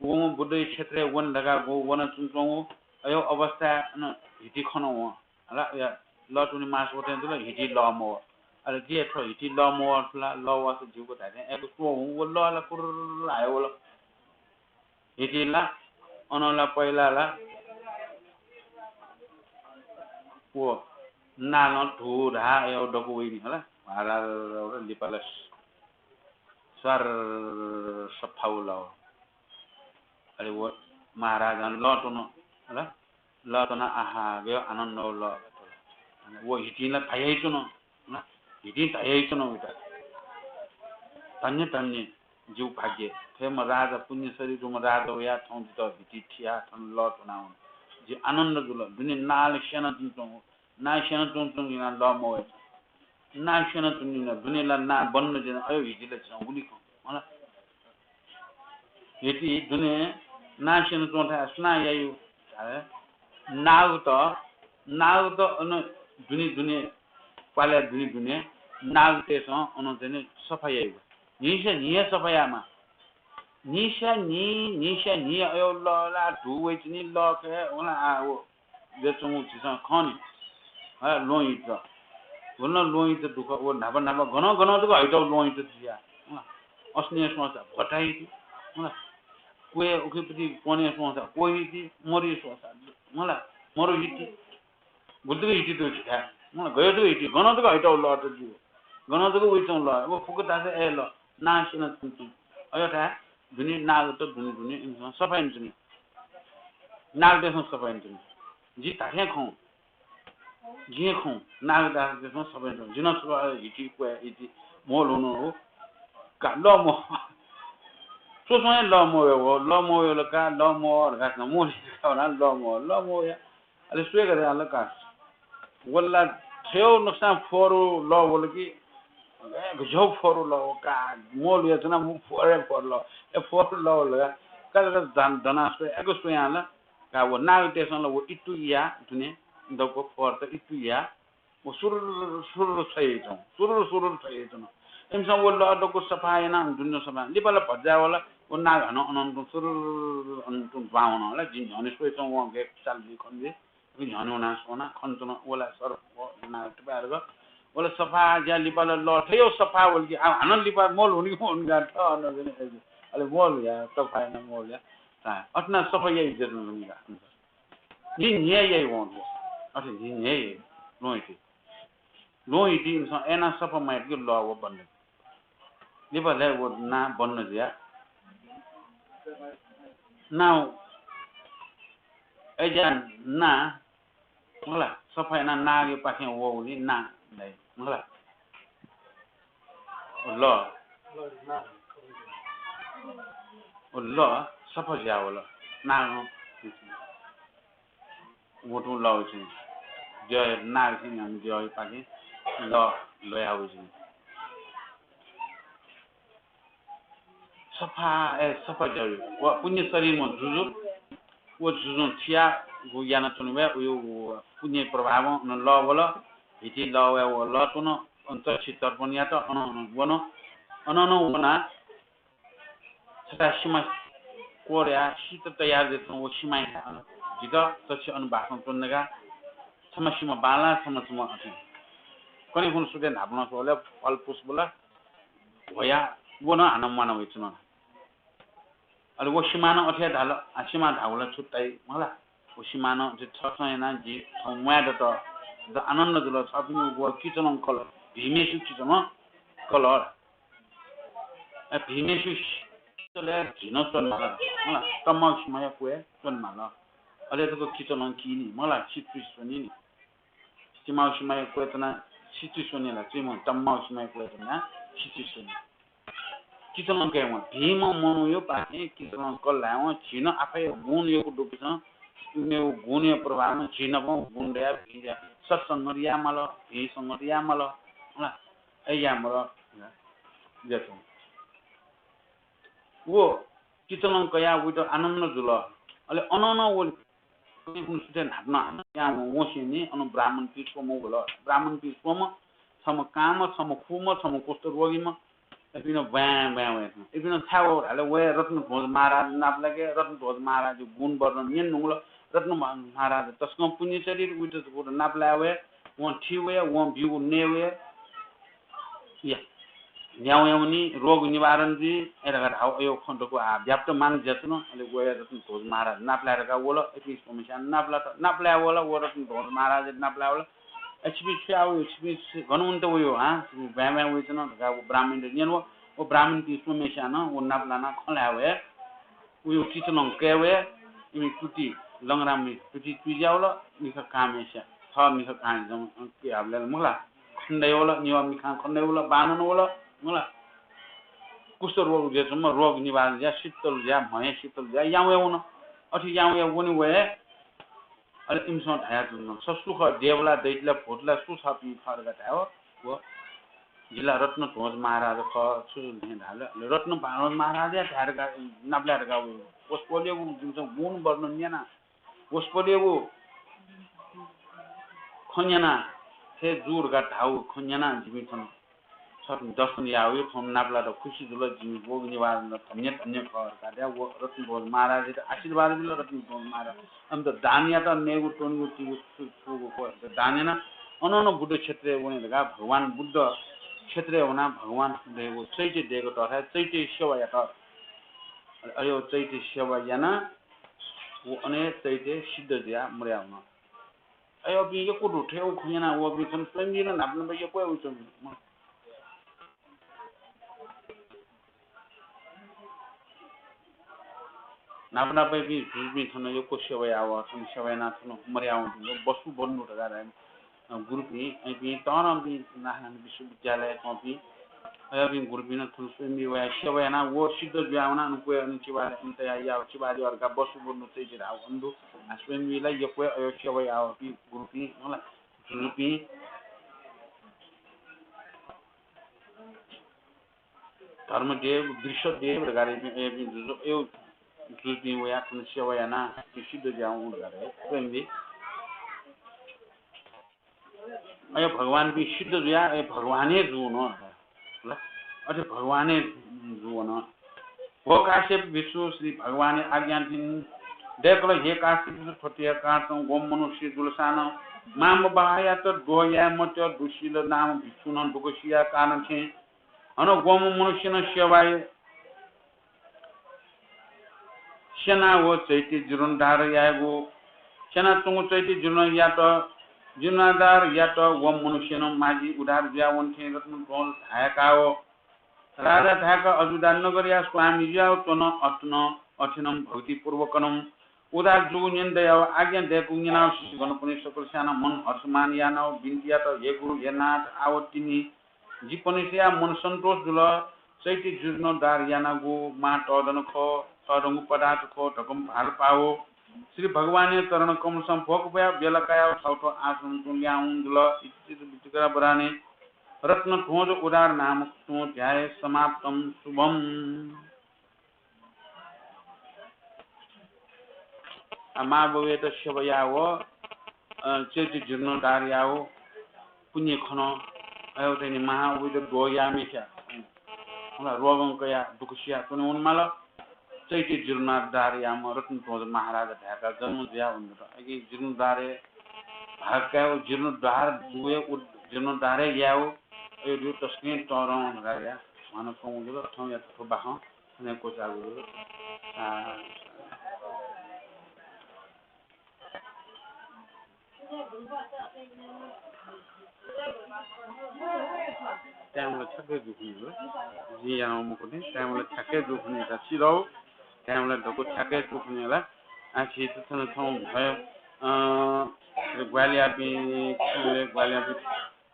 वं बुद्धया क्षेत्रय् वने धकाः व वनाच्वंच्वंगु अय् अवस्थाय् अन हिति खन वं। हला, या लः त्वने मास वथें जुल, हिति लः मवः। अले गथे थ्व हिति लः मवः थुला, लः वास जिउक धायेथें अय्‌गु स्वः हुं व लः ला कुर्र हाय् वल। हिति ला, अन ला पहिला ला व नालं धू धा अय् दकु वइनि हला। हारा लिपा ला स्वार सफा व लः। अले व महाराजां लः त्वन हला। लः त्वनाः आहा, गय् आनन्द व लः। व हितिं ला धायाच्वन, हितिं धायाच्वन वइत। धन्य धन्य जिउ भाग्य, थेम्ह राजा पुण्य शरीर दुम्ह राजा वयाः थौं जितः हिति थियाः थन लः त्वनावन। झी आनन्द जुल। दुने नां ला स्यनाच्वंगु, नां स्यनाच्वंगु यानाः लः मवय्। नां स्यनाच्वंगु यानाः दुने ला नां बन्न जुयाः अय् हिति ला झीसं गुलि खँ। मला। हिति दुने नां स्यनाच्वंथाय् सुनां याइ? अले नागत, नागत अन दुने दुने, पालय् दुने दुने नागतय्‌सं अन चाहिँ सफा याइ। न्हिस्या न्हि हे सफा यायेमाः। न्हिस्या न्हि, न्हिस्या न्हि अय् लः ला धू वइच्वनी, लः खय् वना आ व जुयाच्वंगु झीसं खं नि। हे ल्वहंहित। व नं ल्वहंहित दुःख, व न्हापा न्हापा गनं गनं जक हइतः ल्वहंहित जुया। अँ, असनय् स्वंसा भ्वता हिति। अँ, क्वय् उखेपति क्वनय् स्वंसा क्व हिति, मरुइ स्वंसा, मला, मरु हिति। गुलि जक हिति दु झीथाय्। अँ, गय् जक हिति, गनं जक हइतः लःत जु। गनं जक वइच्वंगु लः, व फुक्क धाःसा अय् लः, नां स्यनाच्वंगु। अय्‌थाय् दुने नागत दुने दुने इमिसं सफा यानाच्वनी। नागतय्‌सं सफा यानाच्वनी। जि धात्थें खं। जिं खं, नागदासतय्‌सं सफा यानाच्वन। जिं नं छकः हिति क्वय् हिति म्वःल्हुन हो। का लः म्वः। स्वस्वं हे लः म्वः वये हो, लः म्वः वये हो ला का, लः म्वः धकाः नं म्वःल्हुइ का वना, लः म्वः, लः म्वः या। अले स्वये का धकाः ला का। व ला थय्‌गु नक्सां फोहोर लः वल कि, ए, गज्याःगु फोहोर लः व का, म्वःल्हुयाच्वना, मू फोहोर हे फोहोर लः, ए, फोहोर लः वल का, का धकाः दना स्वये, अय्‌क स्वयां ला का व नागतय्‌सं ला व इतु या दुने दक्व फोहोरत इतु या, व सुरुरु सुरुरु छ्वयाच्वन, सुरुरु सुरुरु छ्वयाच्वन। इमिसं व लः दक्व सफा यानाः अन दुने सफा। लिपा ला भचा वल, व नाग हानं अनंतुं सुरुरु अनंतुं दुहां वन। ला जिं न्ह्यःने स्वयाच्वना वं गय् चाल जुइ खन जुइ। उकी न्ह्यःने वनाः स्वना खनाच्वन, व ला सर्प, व नाग, त्रिपार्ग। व ला सफा ज्या लिपा ला लः थ्व हे सफा वल कि, आ, हानं लिपा म्वःल्हुन कि म्वःल्हुन का, थः अन जुने। अले म्वःल्हुया, सफा याना म्वःल्हुया। अथे यानाः सफा याइ जुयाच्वन का। न्हिं न्हिं याइ वं। अथे न्हिं न्हिं याइ। ल्वहंहिति। ल्वहंहिति इमिसं अथे यानाः सफा मयात कि लः व बन्न। लिपा ला व नां बन्न जुया। नां, अय्‌ज्या नां, मला, सफा यानाः नागयापाखें वःगुलिं नां दइ, मला। व लः, व लः सफा जुया वल। नागं वतुं लः वइच्वन। द्यः नागसिं न्ह्याम्ह द्यःयापाखें लः ल्वया वइच्वन। सफा, ए, सफा जुइ। व पुण्य शरीरम्ह जुजु, व जुजुं थियाः गु यानाच्वन वया, उयो पुण्य प्रभावं अन लः वल, हिति लः वया व लः त्वन, अन तछि तर्पण यात, अन, अन वन, अन, अन वनाः छता सिमा कोरया सित तयार जुयाच्वन व सिमाया, जितः तछि अन बाखं च्वन धकाः छम्ह सिमा बांलाः, छम्ह छम्ह अथे। कन्हय् खुन्हु सुथय् न्हापा नं स्वल, फल पुष्प ला ह्वया व नं हानं म्वाना वइच्वन। अले व सिमां नं अथे हे धाल, आ, सिमां धाःगु ला छुट्टै मला। व सिमां नं अथे छसं यानाः जि थौं म्वाये दत, द आनन्द जुल, छपिनिगु व किचलं कल, भिंम्हेसिगु किचलं कल। अ, भिंम्हेसिगु किचलय् झी नं च्वनेमाल, मला, तंम्हसिम्हया क्वय् च्वनेमाल। अले जक किचलं की नि, मला, सितुइ स्वनी नि। चिमाःसिम्हया क्वय् च्वनाः सितुइ स्वनी ला, चुइम्ह तंम्हसिम्हया क्वय् च्वनाः सितुइ स्वनी। किचलं कयेवं भिंम्ह मनूयापाखें किचलं कल धायेवं झी नं आफैया गुण यक्व दुपिन्सं इमिगु गुणया प्रभावं झी नाप गुण दयाः भिं दयाः सत्संगत यायेमाल, भिं संगत यायेमाल, अय् यायेमाल। व किचलं कयाः वइत आनन्द जुल। अले अनं नं व कन्हय् खुन्हु सुथय् न्हापा नं हानं यां वंसेंलि अन ब्राह्मणपिं स्वम्ह वल। ब्राह्मणपिं स्वम्ह, छम्ह कांम्ह, छम्ह खुम्ह, छम्ह कुष्ठरोगीम्ह। इपिं नं ब्वाँय् ब्वाँय् वयाच्वन। इपिं नं छाय् वल धाःसा वया रत्नध्वज महाराज नापलाके, रत्नध्वज महाराजया गुण वर्णन न्यने धुंकल। रत्नध्वज महाराज तसकं पुण्य शरीर, वइत नापलाये वया, वं थी वया, वं ब्यूगु नये वया। या। न्ह्यावं यावनी, रोग निवारण जुइ, अय् धकाः धाःगु अय् खँ दक्व आः व्याप्तमान जुयाच्वन। अले वया रत्नध्वज महाराज नापलाये धकाः वल, इपिं स्वम्हेस्यां नापलात। नापलाये वल, व रत्नध्वज महाराज नापलाये वल। अय् छिपिं छु याः वयो, छिपिं छु, गन वनेत वयो, हाँ? छिपिं ब्वाँय् ब्वाँय् वइच्वन धकाः व ब्राह्मणयात न्यन वल। व ब्राह्मणपिं स्वम्हेस्यां नं व नापलानाः खँ ल्हाये वया। उयो किचलं कये वया, इमि तुति, लंग्राममि तुति तुइज्या वल, मिखा कांम्हेस्या, थः मिखा कां जं, के हाबलय् ला मखु ला, खण्डय् वल, निभाः मिखां खण्डय् वल, बांलाक वल, मखु ला। कुष्ठ रोग जुयाच्वंम्ह रोग निवारण जुयाः, शीतल जुयाः, म्हया शीतल जुयाः यां वया वन। अथे यां वया वने वया अले इमिसं धयाच्वन, छ सु खः, देव ला, दैत्य ला, भूत ला, सु छ, पिं खः धकाः धायेवं, व जि ला रत्नध्वज महाराज खः, छु छु थें धाल। अले रत्नध्वज महाराजया धाये धकाः, नापलाये धकाः वसपोलयागु जिमिसं गुण वर्णन याना, वसपोलयागु खँ न्यना, थथे जू धकाः धाःगु खँ न्यना जिमि थन छ दर्शन याःगु, थौं नापलात, खुसी जुल, जिमि रोग निवारण, धन्य धन्य खः धकाः धयाः व रत्नध्वज महाराजयात आशीर्वाद बिल। रत्नध्वज महाराज अन त दान यात, नयेगु त्वनेगु तिगु छु-, छुगु खः, दान याना। अन अन बुद्ध क्षेत्रय् वने धकाः भगवान बुद्ध क्षेत्रय् वनाः भगवान बुद्धयागु चैत्य देय्‌क तःथाय् चैत्य सेवा यात। अले अय् चैत्य सेवा यानाः व अन हे चैत्य सिद्ध जुयाः मरया वन। अय् अपिं यक्व दु, थ्व यक्व खँ न्यनाः वःपिं थन स्वयम्भुइ नं न्हापा न्हापा यक्व हे वइच्वन। न्हापा न्हापायापिं जुजुपिं थन यक्व सेवा याः वः, थन सेवा यानाः थन मरया वंपिं वसुबन्धु धकाः धाइ, अ, गुरुपिं, अपिं तःधंपिं नां नां विश्वविद्यालयय् च्वंपिं, अय् अपिं गुरुपिं नं थन स्वयम्भुइ वयाः सेवा यानाः व सिद्ध जुयाः वनाः अन क्वय् अन चिबालय् अन तयाः याः चिबाः जुयाः धकाः वसुबन्धु चैत्य धाःगु दु। आ, स्वयम्भुइ ला यक्व हे अय् सेवा याः वःपिं गुरुपिं, होला, जुजुपिं। धर्मदेव, वृषदेव धकाः धाइपिं, अय् अपिं जुजु, अय् जुजुपिं वयाः थन सेवा यानाः सिद्ध जुयाः वंगु धकाः धाइ। स्वयम्भुइ अय् भगवानपिं सिद्ध जुयाः अय् भगवान हे जूवन। ल, अथे भगवान हे जूवन। भो काश्यप भिक्षु, श्री भगवानया आज्ञा थें दय्‌कल, हे काश्यप भिक्षु, थ्व तया कारणं ग्वम्ह मनुष्य जुलसां नं मांम्ह बाबायात द्वहं याये मत्यः। दुःशील नाम भिक्षुं नं दुःख सियाः कारणं थें हनं ग्वम्ह मनुष्यनं सेवाय् स्यनाः व चैत्य जीर्णोद्धार यायेगु, स्यनाच्वंगु चैत्य जीर्णोद्धार यात, जीर्णोद्धार यात, व मनुष्यनं माझी उद्धार जुयाः वन थें रत्नध्वज धायेकाः व राजा धायेकाः अजोध्या नगरया स्वामी जुयाः च्वन। अथनं, अथेनं भक्तिपूर्वकनं उद्धार जूगु न्यने दयाः व आज्ञा दयेकूगु न्यनाः शिष्यगणपनि सकलस्यां नं मन हर्षमान यानाः व बिन्ति यात, हे गुरु, हे नाथ, आः व तिनि जिपनिसेया मन सन्तोष जुल। चैत्य जीर्णोद्धार यानागु मां तःधं खः, तःधंगु पदार्थ खः धकं भालपाः व श्री भगवानया चरण कमलसं भ्वक ब्वयाः बेला कायाः थःथः आश्रमं तुं ल्याहां वने जुल। इति चैत्य वृत्तिकार पुराणे रत्नध्वज उद्धार नामक तुं अध्याय समाप्तं। शुभम्। आ, मां बौयात सेवा याः व, अ, चैत्य जीर्णोद्धार याः व पुण्य खन। अय् अथे नि मां बौयात द्वहं याःम्ह खः। हला, रोगं कयाः दुःख सियाः च्वने वनेमाल। चैत्य जीर्णोद्धार याःम्ह रत्नध्वज महाराज धायेकाः जन्म जुयाः वनेत। अय् जीर्णोद्धार हे भाग कायेगु, जीर्णोद्धार जूगु हे उद्-, जीर्णोद्धार हे यायेगु। अय् दु तसकं तःधं धकाः धयाः च्वंगु जुल। थौंयात थ्व बाखं थन हे क्वचाःगु दु। आ, time ला ठ्याक्कै दुखुने ला। जिं यानागु मखु नि, time ला ठ्याक्कै दुखुने ला, सिधल। Time ला दक्व ठ्याक्कै दुखुने ला। आ, झी त थन थौं भए, अँ, ग्वाहालि याःपिं, ग्वाहालि याःपिं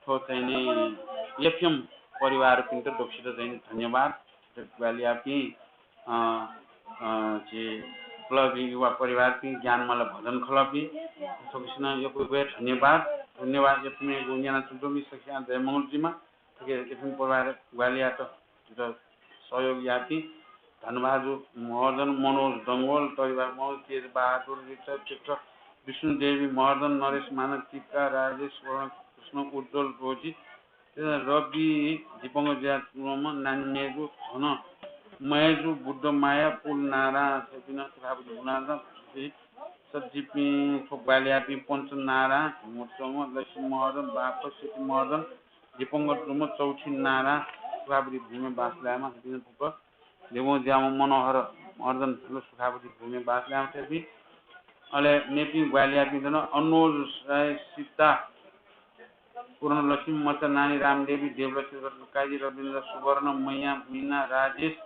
थ्व चाहिँ नि एफएम परिवारपिन्त दक्वसित चाहिँ नि धन्यवाद। ग्वाहालि याःपिं, अ, अ, झी क्लब युवा परिवारपिं, ज्ञानमाला भजन खलःपिं, थुकिसिनं यक्व यक्व हे धन्यवाद। धन्यवाद। एफएमयागु न्यनाच्वंपिं सकसियां जय मंगल जुइमा। थुकी एफएम परिवार ग्वाहालि यायेत जितः सहयोग याःपिं धनबहादुर महर्जन, मनोज डंगोल, तरिबहादुर महर्जन, तेज बहादुर, रिचर श्रेष्ठ, विष्णुदेवी महर्जन, नरेश मानव, टिका, राजेश, वरण कृष्ण, उज्ज्वल, रोजी, रवि, दिपंकर जुयाच्वंम्ह नानी मय्जु, झन मय्जु, बुद्ध माया, पुल नारां, थुपिं सुखावती भुनारां, सज्जिपिं, थ्व ग्वाहालि याःपिं पञ्च नारां, घुमचंग, लक्ष्मी महर्जन, बाप, सेती महर्जन, दिपंकर जुम्ह, चौथी नारां, सुखावती भूमिमा बास लायेमा, थुपिं फुक्क देवं ज्याःम्ह मनोहर महर्जन, सुखावती भूमिमा बास लायेमा थेपिं। अले मेपिं ग्वाहालि याःपिं दन, अनुज राय, सीता, पूर्णलक्ष्मी, मचा नानी, रामदेवी, देवलक्ष्मी, रत्न काजी, रविन्द्र सुवर्ण, मैया, मिना, राजेश,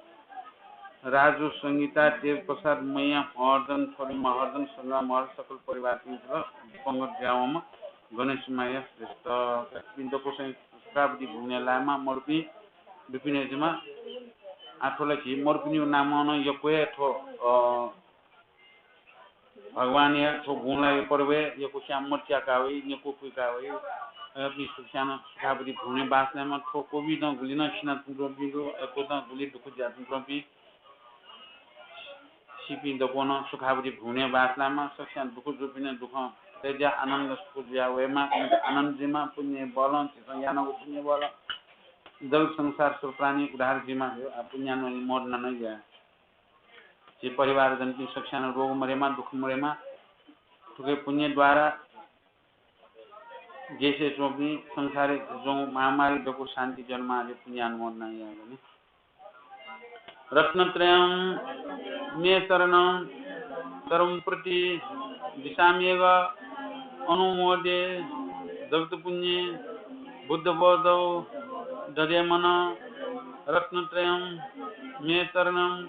राजु, संगीता, देवप्रसाद, मैया, महर्जन, छोरी महर्जन, संग्राम महर्जन, सकल परिवारपिं जुल। दिपंकर ज्यावंम्ह, गणेश माया श्रेष्ठ, दक्वसित सुखावती भूमिया लायेमा, मरुपिं दुपिने जुइमा। आः थ्व ला झी मरुपिनिगु नामं नं यक्व हे थ्व, अ, भगवानया थ्व गुँलाया पर्वय् यक्वस्यां मत त्याका वइ, नेकू पुइका वइ। अय्‌पिं सकस्यां नं सुखावती भुवनय् बास लायेमा। थ्व कोभिडं गुलि नं सिनाच्वंपिं दु, अय्‌पिन्त गुलि दुःख जुयाच्वंपिं, सीपिं दक्वं नं सुखावती भुवनय् बास लायेमा। सकस्यां दुःख जूपिं नं दुःखं तयेज्या, आनन्द सुख जुया वयेमा। मेत आनन्द जुइमा। पुण्य बलं, झीसं यानागु पुण्य बलं जगत संसार सर्वप्राणी उद्धार जुइमा। आ, पुण्यानुमोदना नं याये। झी परिवारजनपिं सकस्यां नं रोग मरेमा, दुःख मरेमा। थुकिया पुण्य द्वारा देशय् च्वंपिं, संसारय् च्वंगु महामारी दक्व शान्ति जुयावनेमा। आ, पुण्यानुमोदना यायेगु नि। रत्नत्रयं मे शरणं सर्वं प्रतिदिशाम्यघम्। अनुमोदे जगत्पुण्ये बुद्धबोधौ दधे मनः। रत्नत्रयं मे शरणं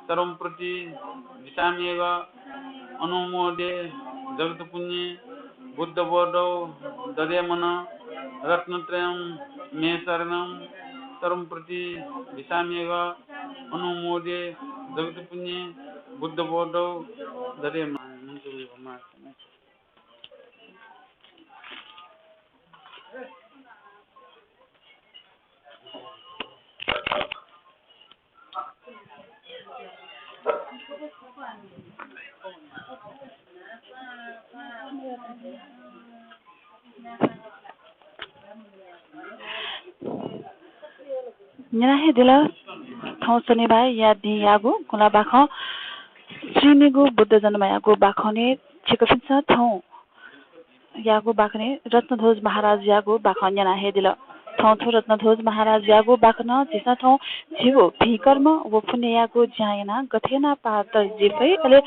सर्वं प्रतिदिशाम्यघम्। अनुमोदे जगत्पुण्ये बुद्धबोधौ दधे मनः। रत्नत्रयं मे शरणं सर्वं प्रतिदिशाम्यघम्। अनुमोदे जगत्पुण्ये बुद्धबोधौ दधे मनः। न्यना हे दिल। थौं शनिबाःया दिं याःगु गुँला बाखं, स्वीनिगू बुद्ध जन्मयागु बाखनय् छिकपिन्सं थौं याःगु बाखनय् रत्नध्वज महाराजयागु बाखं न्यना हे दिल। थौं थ्व रत्नध्वज महाराजयागु बाखनं झीसं थौं झीगु भिं कर्म व पुण्ययागु ज्यां यानाः गथे यानाः पार तरे जुइ फइ, अले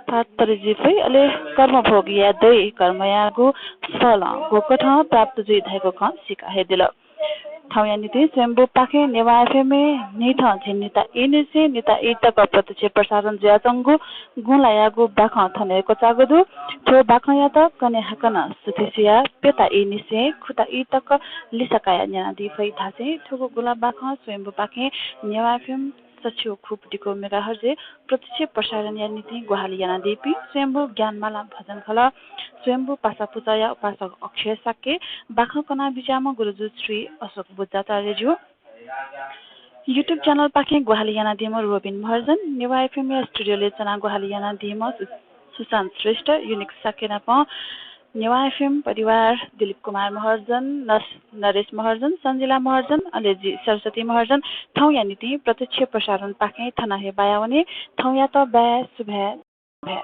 पार तरे जुइ फइ, अले कर्मभोग याये दइ, कर्मयागु फलं गुकथं प्राप्त जुइ धइगु खँ सीका हे दिल। थौंया निंतिं स्वयम्भूपाखें नेवाः एफएमय् न्हिथं झिंनिता ईनिसें निता ई तक प्रत्यक्ष प्रसारण जुयाच्वंगु गुँलायागु बाखं थन हे क्वचाःगु दु। थ्व बाखंयात कन्हय् हाकनं सुथसिया प्यता ईनिसें खुता ई तक लिसा कयाः न्यनादी फइ धासें थुगु गुँला बाखं स्वयम्भूपाखें नेवाः एफएम सच्छि व खुपतिकू मेगाहर्जय् प्रत्यक्ष प्रसारणया निंतिं ग्वाहालि यानादीपिं स्वयम्भू ज्ञानमाला भजन खलः, स्वयम्भू पासा पुचःया उपासक अक्षय शाक्य, बाखं कना बिज्याःम्ह गुरुजु श्री अशोक बुज्जाचार्यजु, YouTube च्यानलपाखें ग्वाहालि यानादीम्ह रोबिन महर्जन, नेवाः एफएमया स्टुडियोलय् च्वनाः ग्वाहालि यानादीम्ह सु-, सुशान्त श्रेष्ठ, युनिक शाक्य नाप नेवाः एफएम परिवार, दिलीप कुमार महर्जन, नस-, नरेश महर्जन, सञ्जिला महर्जन, अले जि सरस्वती महर्जन थौंया निंतिं प्रत्यक्ष प्रसारणपाखें थन हे बायावने। थौंयात बाय्, सुभाय्, भाय्।